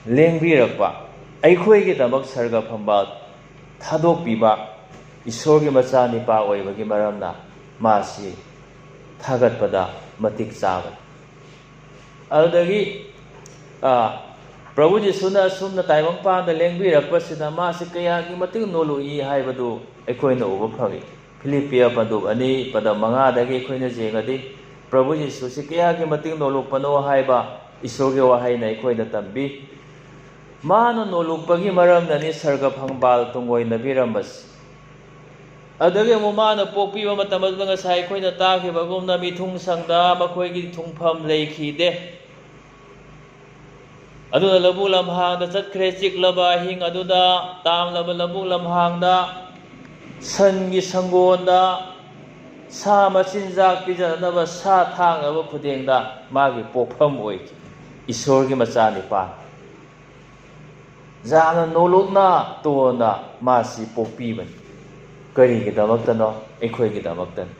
ꯂꯦꯡꯕꯤꯔꯛꯄ, ꯑꯩꯈꯣꯏꯒꯤꯗꯃꯛ ꯁꯔꯒ ꯐꯝꯕꯥꯜ ꯊꯥꯗꯣꯛꯄꯤꯕ ꯏꯁꯣꯔꯒꯤ ꯃꯆꯥꯅꯤꯄꯥ ꯑꯣꯏꯕꯒꯤ ꯃꯔꯝꯅ ꯃꯥꯁꯤ ꯊꯥꯒꯠꯄꯗ ꯃꯇꯤꯛ ꯆꯥꯕꯅꯤ꯫ ꯑꯗꯨꯗꯒꯤ, ꯑ, ꯄ꯭ꯔꯚꯨ ꯖꯤꯁꯨꯅ ꯑꯁꯨꯝꯅ ꯇꯥꯏꯕꯪꯄꯥꯟꯗ ꯂꯦꯡꯕꯤꯔꯛꯄꯁꯤꯗ ꯃꯥꯁꯤ ꯀꯌꯥꯒꯤ ꯃꯇꯤꯛ ꯅꯣꯂꯨꯛꯏ ꯍꯥꯏꯕꯗꯨ ꯑꯩꯈꯣꯏꯅ ꯎꯕ ꯐꯪꯏ꯫ ꯐꯤꯂꯤꯞꯄꯤꯌ ꯄꯟꯗꯨꯞ ꯑꯅꯤ ꯄꯗ ꯃꯉꯥꯗꯒꯤ ꯑꯩꯈꯣꯏꯅ ꯌꯦꯡꯉꯗꯤ, ꯄ꯭ꯔꯚꯨ ꯖꯤꯁꯨꯁꯤ ꯀꯌꯥꯒꯤ ꯃꯇꯤꯛ ꯅꯣꯂꯨꯛꯄꯅꯣ ꯍꯥꯏꯕ ꯏꯁꯣꯔꯒꯤ ꯋꯥꯍꯩꯅ ꯑꯩꯈꯣꯏꯗ ꯇꯝꯕꯤ꯫ ꯃꯥꯅ ꯅꯣꯂꯨꯛꯄꯒꯤ ꯃꯔꯝꯅꯅꯤ ꯁꯔꯒ ꯐꯝꯕꯥꯜ ꯇꯨꯡꯑꯣꯏꯅꯕꯤꯔꯝꯕꯁꯤ꯫ ꯑꯗꯨꯗꯒꯤ ꯑꯃꯨꯛ ꯃꯥꯅ ꯄꯣꯛꯄꯤꯕ ꯃꯇꯝ ꯑꯗꯨꯗ ꯉꯁꯥꯏ ꯑꯩꯈꯣꯏꯅ ꯇꯥꯈꯤꯕꯒꯨꯝꯅ ꯃꯤꯊꯨꯡꯁꯪꯗ ꯃꯈꯣꯏꯒꯤ ꯊꯨꯡꯐꯝ ꯂꯩꯈꯤꯗꯦ꯫ ꯑꯗꯨꯅ ꯂꯧꯕꯨꯛ ꯂꯝꯍꯥꯡꯗ ꯆꯠꯈ꯭ꯔꯦ꯫ ꯆꯤꯛꯂꯕ ꯑꯍꯤꯡ ꯑꯗꯨꯗ ꯇꯥꯝꯂꯕ ꯂꯧꯕꯨꯛ ꯂꯝꯍꯥꯡꯗ, ꯁꯟꯒꯤ ꯁꯪꯒꯣꯟꯗ, ꯁꯥ ꯃꯆꯤꯟꯖꯥꯛ ꯄꯤꯖꯅꯕ ꯁꯥ ꯊꯥꯛꯅꯕ ꯈꯨꯗꯦꯡꯗ ꯃꯥꯒꯤ ꯄꯣꯛꯐꯝ ꯑꯣꯏꯈꯤ꯫ ꯏꯁꯣꯔꯒꯤ ꯃꯆꯥꯅꯤꯄꯥ꯫ ꯌꯥꯝꯅ ꯅꯣꯂꯨꯛꯅ ꯇꯣꯟꯅ ꯃꯥꯁꯤ ꯄꯣꯛꯄꯤꯕꯅꯤ꯫ ꯀꯔꯤꯒꯤꯗꯃꯛꯇꯅꯣ? ꯑꯩꯈꯣꯏꯒꯤꯗꯃꯛꯇꯅꯤ꯫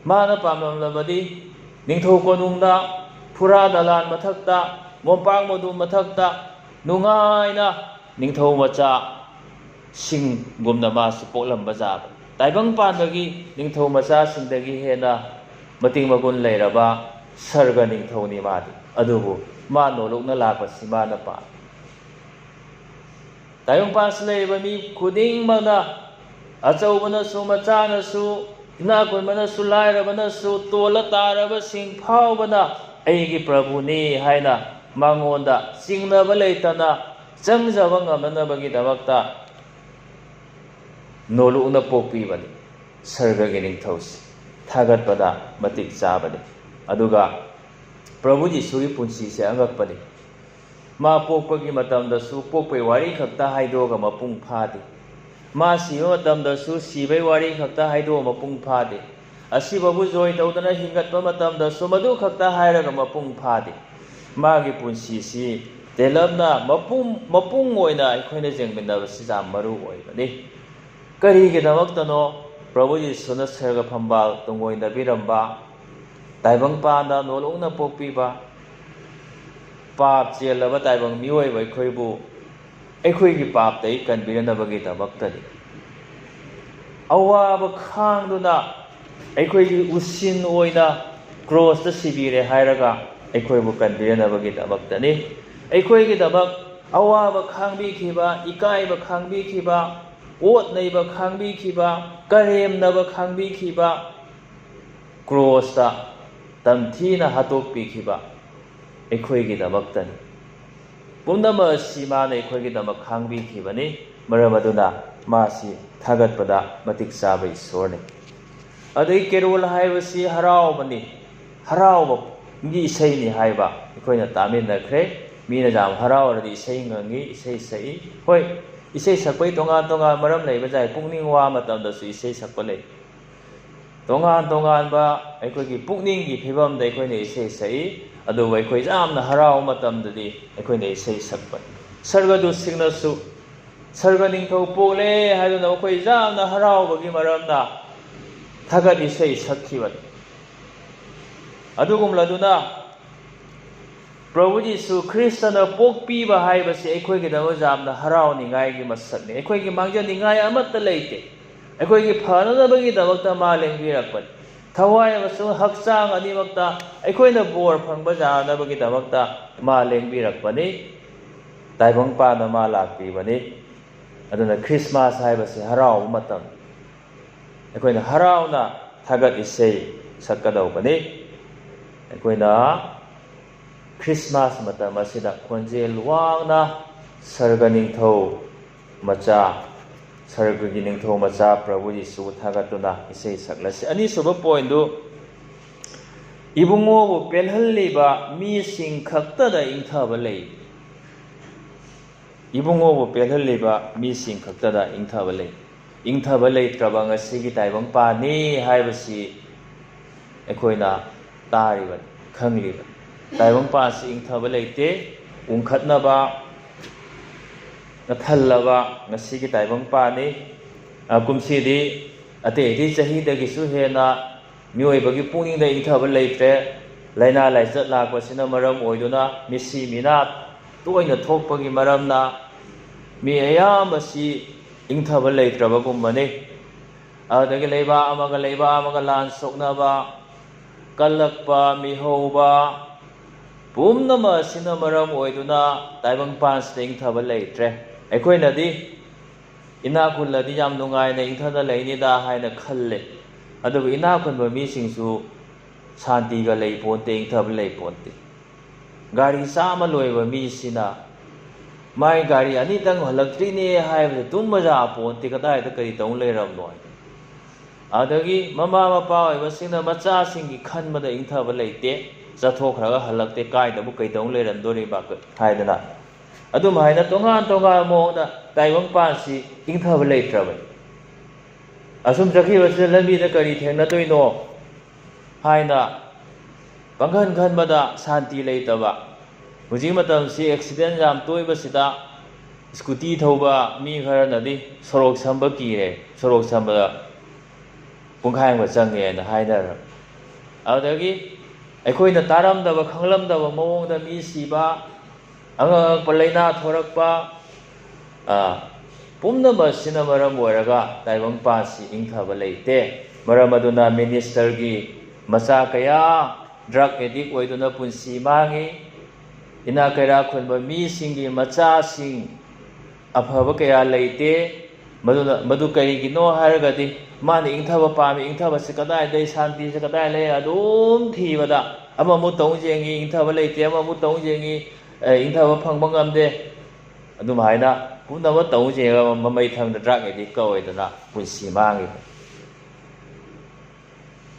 ꯃꯥꯅ ꯄꯥꯝꯂꯝꯂꯕꯗꯤ ꯅꯤꯡꯊꯧ ꯀꯣꯅꯨꯡꯗ, ꯐꯨꯔꯥ ꯗꯂꯥꯟ ꯃꯊꯛꯇ, ꯃꯣꯝꯄꯥꯛ ꯃꯗꯨ ꯃꯊꯛꯇ ꯅꯨꯡꯉꯥꯏꯅ ꯅꯤꯡꯊꯧ ꯃꯆꯥ ꯁꯤꯡꯒꯨꯝꯅ ꯃꯥꯁꯨ ꯄꯣꯛꯂꯝꯕ ꯌꯥꯕ꯫ ꯇꯥꯏꯕꯪ ꯄꯥꯟꯕꯒꯤ ꯅꯤꯡꯊꯧ ꯃꯆꯥꯁꯤꯡꯗꯒꯤ ꯍꯦꯟꯅ ꯃꯇꯤꯛ ꯃꯒꯨꯟ ꯂꯩꯔꯕ ꯁꯔꯒ ꯅꯤꯡꯊꯧꯅꯤ ꯃꯥꯗꯤ꯫ ꯑꯗꯨꯕꯨ ꯃꯥ ꯅꯣꯂꯨꯛꯅ ꯂꯥꯛꯄꯁꯤ ꯃꯥꯅ ꯄꯥꯝꯃꯤ꯫ ꯇꯥꯏꯕꯪꯄꯥꯟꯁꯤꯗ ꯂꯩꯔꯤꯕ ꯃꯤ ꯈꯨꯗꯤꯡꯃꯛꯅ, ꯑꯆꯧꯕꯅꯁꯨ, ꯃꯆꯥꯅꯁꯨ, ꯏꯅꯥꯛ ꯈꯨꯟꯕꯅꯁꯨ, ꯂꯥꯏꯔꯕꯅꯁꯨ, ꯇꯣꯜꯂ ꯇꯥꯔꯕꯁꯤꯡ ꯐꯥꯎꯕꯅ ꯑꯩꯒꯤ ꯄ꯭ꯔꯚꯨꯅꯤ ꯍꯥꯏꯅ ꯃꯉꯣꯟꯗ ꯆꯤꯡꯅꯕ ꯂꯩꯇꯅ ꯆꯪꯖꯕ ꯉꯝꯅꯅꯕꯒꯤꯗꯃꯛꯇ ꯅꯣꯂꯨꯛꯅ ꯄꯣꯛꯄꯤꯕꯅꯤ꯫ ꯁꯔꯒꯒꯤ ꯅꯤꯡꯊꯧꯁꯤ ꯊꯥꯒꯠꯄꯗ ꯃꯇꯤꯛ ꯆꯥꯕꯅꯤ꯫ ꯑꯗꯨꯒ ꯄ꯭ꯔꯚꯨ ꯖꯤꯁꯨꯒꯤ ꯄꯨꯟꯁꯤꯁꯦ ꯑꯉꯛꯄꯅꯤ꯫ ꯃꯥ ꯄꯣꯛꯄꯒꯤ ꯃꯇꯝꯗꯁꯨ ꯄꯣꯛꯄꯩ ꯋꯥꯔꯤ ꯈꯛꯇ ꯍꯥꯏꯗꯣꯛꯑꯒ ꯃꯄꯨꯡ ꯐꯥꯗꯦ꯫ ꯃꯥ ꯁꯤꯕ ꯃꯇꯝꯗꯁꯨ ꯁꯤꯕꯩ ꯋꯥꯔꯤ ꯈꯛꯇ ꯍꯥꯏꯗꯣꯛꯑ ꯃꯄꯨꯡ ꯐꯥꯗꯦ꯫ ꯑꯁꯤꯕꯕꯨ ꯖꯣꯏ ꯇꯧꯗꯅ ꯍꯤꯡꯒꯠꯄ ꯃꯇꯝꯗꯁꯨ ꯃꯗꯨ ꯈꯛꯇ ꯍꯥꯏꯔꯒ ꯃꯄꯨꯡ ꯐꯥꯗꯦ꯫ ꯃꯥꯒꯤ ꯄꯨꯟꯁꯤꯁꯤ ꯇꯦꯜꯂꯞꯅ ꯃꯄꯨꯡ, ꯃꯄꯨꯡ ꯑꯣꯏꯅ ꯑꯩꯈꯣꯏꯅ ꯌꯦꯡꯃꯤꯟꯅꯕꯁꯤ ꯌꯥꯝ ꯃꯔꯨ ꯑꯣꯏꯕꯅꯤ꯫ ꯀꯔꯤꯒꯤꯗꯃꯛꯇꯅꯣ ꯄ꯭ꯔꯚꯨ ꯖꯤꯁꯨꯅ ꯁꯔꯒ ꯐꯝꯕꯥꯜ ꯇꯨꯡꯑꯣꯏꯅꯕꯤꯔꯝꯕ, ꯇꯥꯏꯕꯪꯄꯥꯟꯗ ꯅꯣꯂꯨꯛꯅ ꯄꯣꯛꯄꯤꯕ, ꯄꯥꯞ ꯆꯦꯜꯂꯕ ꯇꯥꯏꯕꯪ ꯃꯤꯑꯣꯏꯕ ꯑꯩꯈꯣꯏꯕꯨ ꯑꯩꯈꯣꯏꯒꯤ ꯄꯥꯞꯇꯒꯤ ꯀꯟꯕꯤꯅꯅꯕꯒꯤꯗꯃꯛꯇꯅꯤ꯫ ꯑꯋꯥꯕ ꯈꯥꯡꯗꯨꯅ ꯑꯩꯈꯣꯏꯒꯤ ꯎꯁꯤꯟ ꯑꯣꯏꯅ ꯀ꯭ꯔꯣꯁꯇ ꯁꯤꯕꯤꯔꯦ ꯍꯥꯏꯔꯒ ꯑꯩꯈꯣꯏꯕꯨ ꯀꯟꯕꯤꯅꯅꯕꯒꯤꯗꯃꯛꯇꯅꯤ꯫ ꯑꯩꯈꯣꯏꯒꯤꯗꯃꯛ ꯑꯋꯥꯕ ꯈꯥꯡꯕꯤꯈꯤꯕ, ꯏꯀꯥꯏꯕ ꯈꯥꯡꯕꯤꯈꯤꯕ, ꯑꯣꯠ ꯅꯩꯕ ꯈꯥꯡꯕꯤꯈꯤꯕ, ꯀꯔꯦꯝꯅꯕ ꯈꯥꯡꯕꯤꯈꯤꯕ, ꯀ꯭ꯔꯣꯁꯇ ꯇꯝꯊꯤꯅ ꯍꯥꯠꯇꯣꯛꯄꯤꯈꯤꯕ ꯑꯩꯈꯣꯏꯒꯤꯗꯃꯛꯇꯅꯤ꯫ ꯄꯨꯝꯅꯃꯛ ꯑꯁꯤ ꯃꯥꯅ ꯑꯩꯈꯣꯏꯒꯤꯗꯃꯛ ꯈꯥꯡꯕꯤꯈꯤꯕꯅꯤ꯫ ꯃꯔꯝ ꯑꯗꯨꯅ ꯃꯥꯁꯤ ꯊꯥꯒꯠꯄꯗ ꯃꯇꯤꯛ ꯆꯥꯕ ꯏꯁꯣꯔꯅꯤ꯫ ꯑꯗꯩ ꯀꯦꯔꯣꯜ ꯍꯥꯏꯕꯁꯤ ꯍꯔꯥꯎꯕꯅꯤ, ꯍꯔꯥꯎꯕꯒꯤ ꯏꯁꯩꯅꯤ ꯍꯥꯏꯕ ꯑꯩꯈꯣꯏꯅ ꯇꯥꯃꯤꯟꯅꯈ꯭ꯔꯦ꯫ ꯃꯤꯅ ꯌꯥꯝ ꯍꯔꯥꯎꯔꯗꯤ ꯏꯁꯩ ꯉꯪꯉꯤ, ꯏꯁꯩ ꯁꯛꯏ꯫ ꯍꯣꯏ, ꯏꯁꯩ ꯁꯛꯄꯒꯤ ꯇꯣꯉꯥꯟ ꯇꯣꯉꯥꯟ ꯃꯔꯝ ꯂꯩꯕ ꯌꯥꯏ꯫ ꯄꯨꯛꯅꯤꯡ ꯋꯥ ꯃꯇꯝꯗꯁꯨ ꯏꯁꯩ ꯁꯛꯄ ꯂꯩ꯫ ꯇꯣꯉꯥꯟ ꯇꯣꯉꯥꯟꯕ ꯑꯩꯈꯣꯏꯒꯤ ꯄꯨꯛꯅꯤꯡꯒꯤ ꯐꯤꯕꯝꯗ ꯑꯩꯈꯣꯏꯅ ꯏꯁꯩ ꯁꯛꯏ, ꯑꯗꯨꯕꯨ ꯑꯩꯈꯣꯏ ꯌꯥꯝꯅ ꯍꯔꯥꯎꯕ ꯃꯇꯝꯗꯗꯤ ꯑꯩꯈꯣꯏꯅ ꯏꯁꯩ ꯁꯛꯄꯅꯤ꯫ ꯁꯔꯒꯗꯨꯠꯁꯤꯡꯅꯁꯨ ꯁꯔꯒ ꯅꯤꯡꯊꯧ ꯄꯣꯛꯂꯦ ꯍꯥꯏꯗꯨꯅ ꯃꯈꯣꯏ ꯌꯥꯝꯅ ꯍꯔꯥꯎꯕꯒꯤ ꯃꯔꯝꯅ ꯊꯥꯒꯠ ꯏꯁꯩ ꯁꯛꯈꯤꯕꯅꯤ꯫ ꯑꯗꯨꯒꯨꯝꯂꯗꯨꯅ ꯄ꯭ꯔꯚꯨ ꯖꯤꯁꯨ ꯈ꯭ꯔꯤꯁꯇꯅ ꯄꯣꯛꯄꯤꯕ ꯍꯥꯏꯕꯁꯤ ꯑꯩꯈꯣꯏꯒꯤꯗꯃꯛ ꯌꯥꯝꯅ ꯍꯔꯥꯎꯅꯤꯡꯉꯥꯏꯒꯤ ꯃꯁꯛꯅꯤ꯫ ꯑꯩꯈꯣꯏꯒꯤ ꯃꯥꯡꯖꯅꯤꯡꯉꯥꯏ ꯑꯃꯠꯇ ꯂꯩꯇꯦ꯫ ꯑꯩꯈꯣꯏꯒꯤ ꯐꯅꯅꯕꯒꯤꯗꯃꯛꯇ ꯃꯥ ꯂꯦꯡꯕꯤꯔꯛꯄꯅꯤ꯫ ꯊꯋꯥꯏ ꯑꯃꯁꯨꯡ ꯍꯛꯆꯥꯡ ꯑꯅꯤꯃꯛꯇ ꯑꯩꯈꯣꯏꯅ ꯕꯣꯔ ꯐꯪꯕ ꯌꯥꯅꯕꯒꯤꯗꯃꯛꯇ ꯃꯥ ꯂꯦꯡꯕꯤꯔꯛꯄꯅꯤ꯫ ꯇꯥꯏꯕꯪꯄꯥꯟꯗ ꯃꯥ ꯂꯥꯛꯄꯤꯕꯅꯤ꯫ ꯑꯗꯨꯅ ꯈ꯭ꯔꯤꯁꯃꯥꯁ ꯍꯥꯏꯕꯁꯤ ꯍꯔꯥꯎꯕ ꯃꯇꯝ, ꯑꯩꯈꯣꯏꯅ ꯍꯔꯥꯎꯅ ꯊꯥꯒꯠ ꯏꯁꯩ ꯁꯛꯀꯗꯧꯕꯅꯤ꯫ ꯑꯩꯈꯣꯏꯅ ꯈ꯭ꯔꯤꯁꯃꯥꯁ ꯃꯇꯝ ꯑꯁꯤꯗ ꯈꯣꯟꯖꯦꯜ ꯋꯥꯡꯅ ꯁꯔꯒ ꯅꯤꯡꯊꯧ ꯃꯆꯥ, ꯁꯔꯒꯒꯤ ꯅꯤꯡꯊꯧ ꯃꯆꯥ ꯄ꯭ꯔꯚꯨ ꯌꯤꯁꯨꯕꯨ ꯊꯥꯒꯠꯇꯨꯅ ꯏꯁꯩ ꯁꯛꯂꯁꯤ꯫ ꯑꯅꯤꯁꯨꯕ ꯄꯣꯏꯟꯗꯨ, ꯏꯕꯨꯡꯉꯣꯕꯨ ꯄꯦꯜꯍꯜꯂꯤꯕ ꯃꯤꯁꯤꯡ ꯈꯛꯇꯗ ꯏꯪꯊꯕ ꯂꯩ꯫ ꯏꯕꯨꯡꯉꯣꯕꯨ ꯄꯦꯜꯍꯜꯂꯤꯕ ꯃꯤꯁꯤꯡ ꯈꯛꯇꯗ ꯏꯪꯊꯕ ꯂꯩ꯫ ꯏꯪꯊꯕ ꯂꯩꯇ꯭ꯔꯕ ꯉꯁꯤꯒꯤ ꯇꯥꯏꯕꯪꯄꯥꯟꯅꯤ ꯍꯥꯏꯕꯁꯤ ꯑꯩꯈꯣꯏꯅ ꯇꯥꯔꯤꯕꯅꯤ, ꯈꯪꯂꯤꯕꯅꯤ꯫ ꯇꯥꯏꯕꯪꯄꯥꯟꯁꯤ ꯏꯪꯊꯕ ꯂꯩꯇꯦ꯫ ꯎꯪꯈꯠꯅꯕ, ꯉꯊꯜꯂꯕ ꯉꯁꯤꯒꯤ ꯇꯥꯏꯕꯪꯄꯥꯟꯅꯤ꯫ ꯑ, ꯀꯨꯝꯁꯤꯗꯤ ꯑꯇꯩ ꯑꯇꯩ ꯆꯍꯤꯗꯒꯤꯁꯨ ꯍꯦꯟꯅ ꯃꯤꯑꯣꯏꯕꯒꯤ ꯄꯨꯛꯅꯤꯡꯗ ꯏꯪꯊꯕ ꯂꯩꯇ꯭ꯔꯦ꯫ ꯂꯥꯏꯅꯥ ꯂꯥꯏꯆꯠ ꯂꯥꯛꯄꯁꯤꯅ ꯃꯔꯝ ꯑꯣꯏꯗꯨꯅ ꯃꯤꯁꯤ ꯃꯤꯅꯥ ꯇꯣꯏꯅ ꯊꯣꯛꯄꯒꯤ ꯃꯔꯝꯅ ꯃꯤ ꯑꯌꯥꯝꯕꯁꯤ ꯏꯪꯊꯕ ꯂꯩꯇ꯭ꯔꯕꯒꯨꯝꯕꯅꯤ꯫ ꯑꯗꯨꯗꯒꯤ ꯂꯩꯕꯥꯛ ꯑꯃꯒ ꯂꯩꯕꯥꯛ ꯑꯃꯒ ꯂꯥꯟ ꯁꯣꯛꯅꯕ, ꯀꯜꯂꯛꯄ, ꯃꯤꯍꯧꯕ, ꯄꯨꯝꯅꯃꯛ ꯑꯁꯤꯅ ꯃꯔꯝ ꯑꯣꯏꯗꯨꯅ ꯇꯥꯏꯕꯪꯄꯥꯟꯁꯤꯗ ꯏꯪꯊꯕ ꯂꯩꯇ꯭ꯔꯦ꯫ ꯑꯩꯈꯣꯏꯅꯗꯤ ꯏꯅꯥꯛ ꯈꯨꯜꯂꯗꯤ ꯌꯥꯝ ꯅꯨꯡꯉꯥꯏꯅ ꯏꯪꯊꯅ ꯂꯩꯅꯤꯗ ꯍꯥꯏꯅ ꯈꯜꯂꯦ꯫ ꯑꯗꯨꯕꯨ ꯏꯅꯥꯛ ꯈꯨꯟꯕ ꯃꯤꯁꯤꯡꯁꯨ ꯁꯥꯟꯇꯤꯒ ꯂꯩ ꯄꯣꯟꯇꯦ, ꯏꯪꯊꯕ ꯂꯩ ꯄꯣꯟꯇꯦ꯫ ꯒꯥꯔꯤ ꯆꯥꯝꯃ ꯂꯣꯏꯕ ꯃꯤꯁꯤꯅ ꯃꯥꯏ ꯒꯥꯔꯤ ꯑꯅꯤꯇꯪ ꯍꯜꯂꯛꯇ꯭ꯔꯤꯅꯦ ꯍꯥꯏꯕꯗ ꯇꯨꯝꯕ ꯌꯥ ꯄꯣꯟꯇꯦ, ꯀꯗꯥꯏꯗ ꯀꯔꯤ ꯇꯧ ꯂꯩꯔꯝꯅꯣ ꯍꯥꯏꯅ꯫ ꯑꯗꯒꯤ ꯃꯃꯥ ꯃꯄꯥ ꯑꯣꯏꯕꯁꯤꯡꯅ ꯃꯆꯥꯁꯤꯡꯒꯤ ꯈꯟꯕꯗ ꯏꯪꯊꯕ ꯂꯩꯇꯦ, ꯆꯠꯊꯣꯛꯈ꯭ꯔꯒ ꯍꯜꯂꯛꯇꯦ, ꯀꯥꯏꯗꯕꯨ ꯀꯩꯗꯧ ꯂꯩꯔꯝꯗꯣꯔꯤꯕ ꯍꯥꯏꯗꯅ꯫ ꯑꯗꯨꯝ ꯍꯥꯏꯅ ꯇꯣꯉꯥꯟ ꯇꯣꯉꯥꯟꯕ ꯃꯑꯣꯡꯗ ꯇꯥꯏꯕꯪꯄꯥꯟꯁꯤ ꯏꯪꯊꯕ ꯂꯩꯇ꯭ꯔꯕꯅꯤ꯫ ꯑꯁꯨꯝ ꯆꯠꯈꯤꯕꯁꯤꯗ ꯂꯝꯕꯤꯗ ꯀꯔꯤ ꯊꯦꯡꯅꯗꯣꯏꯅꯣ ꯍꯥꯏꯅ ꯄꯪꯈꯟ ꯈꯟꯕꯗ ꯁꯥꯟꯇꯤ ꯂꯩꯇꯕ꯫ ꯍꯧꯖꯤꯛ ꯃꯇꯝꯁꯤ ꯑꯦꯛꯁꯤꯗꯦꯟ ꯌꯥꯝ ꯇꯣꯏꯕꯁꯤꯗ ꯁ꯭ꯀꯨꯇꯤ ꯊꯧꯕ ꯃꯤ ꯈꯔꯅꯗꯤ ꯁꯣꯔꯣꯛ ꯁꯝꯕ ꯀꯤꯔꯦ, ꯁꯣꯔꯣꯛ ꯁꯝꯕꯗ ꯄꯨꯡꯈꯥꯏ ꯑꯃ ꯆꯪꯉꯦꯅ ꯍꯥꯏꯅꯔꯝꯃꯤ꯫ ꯑꯗꯨꯗꯒꯤ ꯑꯩꯈꯣꯏꯅ ꯇꯥꯔꯝꯗꯕ ꯈꯪꯂꯝꯗꯕ ꯃꯑꯣꯡꯗ ꯃꯤ ꯁꯤꯕ, ꯑꯉꯛ ꯑꯉꯛꯄ ꯂꯥꯏꯅꯥ ꯊꯣꯔꯛꯄ, ꯑ, ꯄꯨꯝꯅꯃꯛ ꯑꯁꯤꯅ ꯃꯔꯝ ꯑꯣꯏꯔꯒ ꯇꯥꯏꯕꯪꯄꯥꯟꯁꯤ ꯏꯪꯊꯕ ꯂꯩꯇꯦ꯫ ꯃꯔꯝ ꯑꯗꯨꯅ ꯃꯤꯅꯤꯁꯇꯔꯒꯤ ꯃꯆꯥ ꯀꯌꯥ ꯗ꯭ꯔꯒ ꯑꯦꯗꯤꯛ ꯑꯣꯏꯗꯨꯅ ꯄꯨꯟꯁꯤ ꯃꯥꯡꯉꯤ꯫ ꯏꯅꯥꯛ ꯀꯩꯔꯥꯛ ꯈꯨꯟꯕ ꯃꯤꯁꯤꯡꯒꯤ ꯃꯆꯥꯁꯤꯡ ꯑꯐꯕ ꯀꯌꯥ ꯂꯩꯇꯦ꯫ ꯃꯗꯨꯅ, ꯃꯗꯨ ꯀꯔꯤꯒꯤꯅꯣ ꯍꯥꯏꯔꯒꯗꯤ, ꯃꯥꯅ ꯏꯪꯊꯕ ꯄꯥꯝꯃꯤ, ꯏꯪꯊꯕꯁꯤ ꯀꯗꯥꯏꯗꯩ, ꯁꯥꯟꯇꯤꯁꯤ ꯀꯗꯥꯏ ꯂꯩ, ꯑꯗꯨꯝ ꯊꯤꯕꯗ ꯑꯃꯃꯨꯛ ꯇꯧ ꯌꯦꯡꯉꯤ, ꯏꯪꯊꯕ ꯂꯩꯇꯦ, ꯑꯃꯃꯨꯛ ꯇꯧ ꯌꯦꯡꯉꯤ, ꯑꯦ, ꯏꯪꯊꯕ ꯐꯪꯕ ꯉꯝꯗꯦ꯫ ꯑꯗꯨꯝ ꯍꯥꯏꯅ ꯄꯨꯝꯅꯃꯛ ꯇꯧ ꯌꯦꯡꯉꯒ ꯃꯃꯩ ꯊꯪꯗ ꯗ꯭ꯔꯒ ꯑꯦꯗꯤꯛ ꯑꯣꯏꯗꯅ ꯄꯨꯟꯁꯤ ꯃꯥꯡꯉꯤꯕ꯫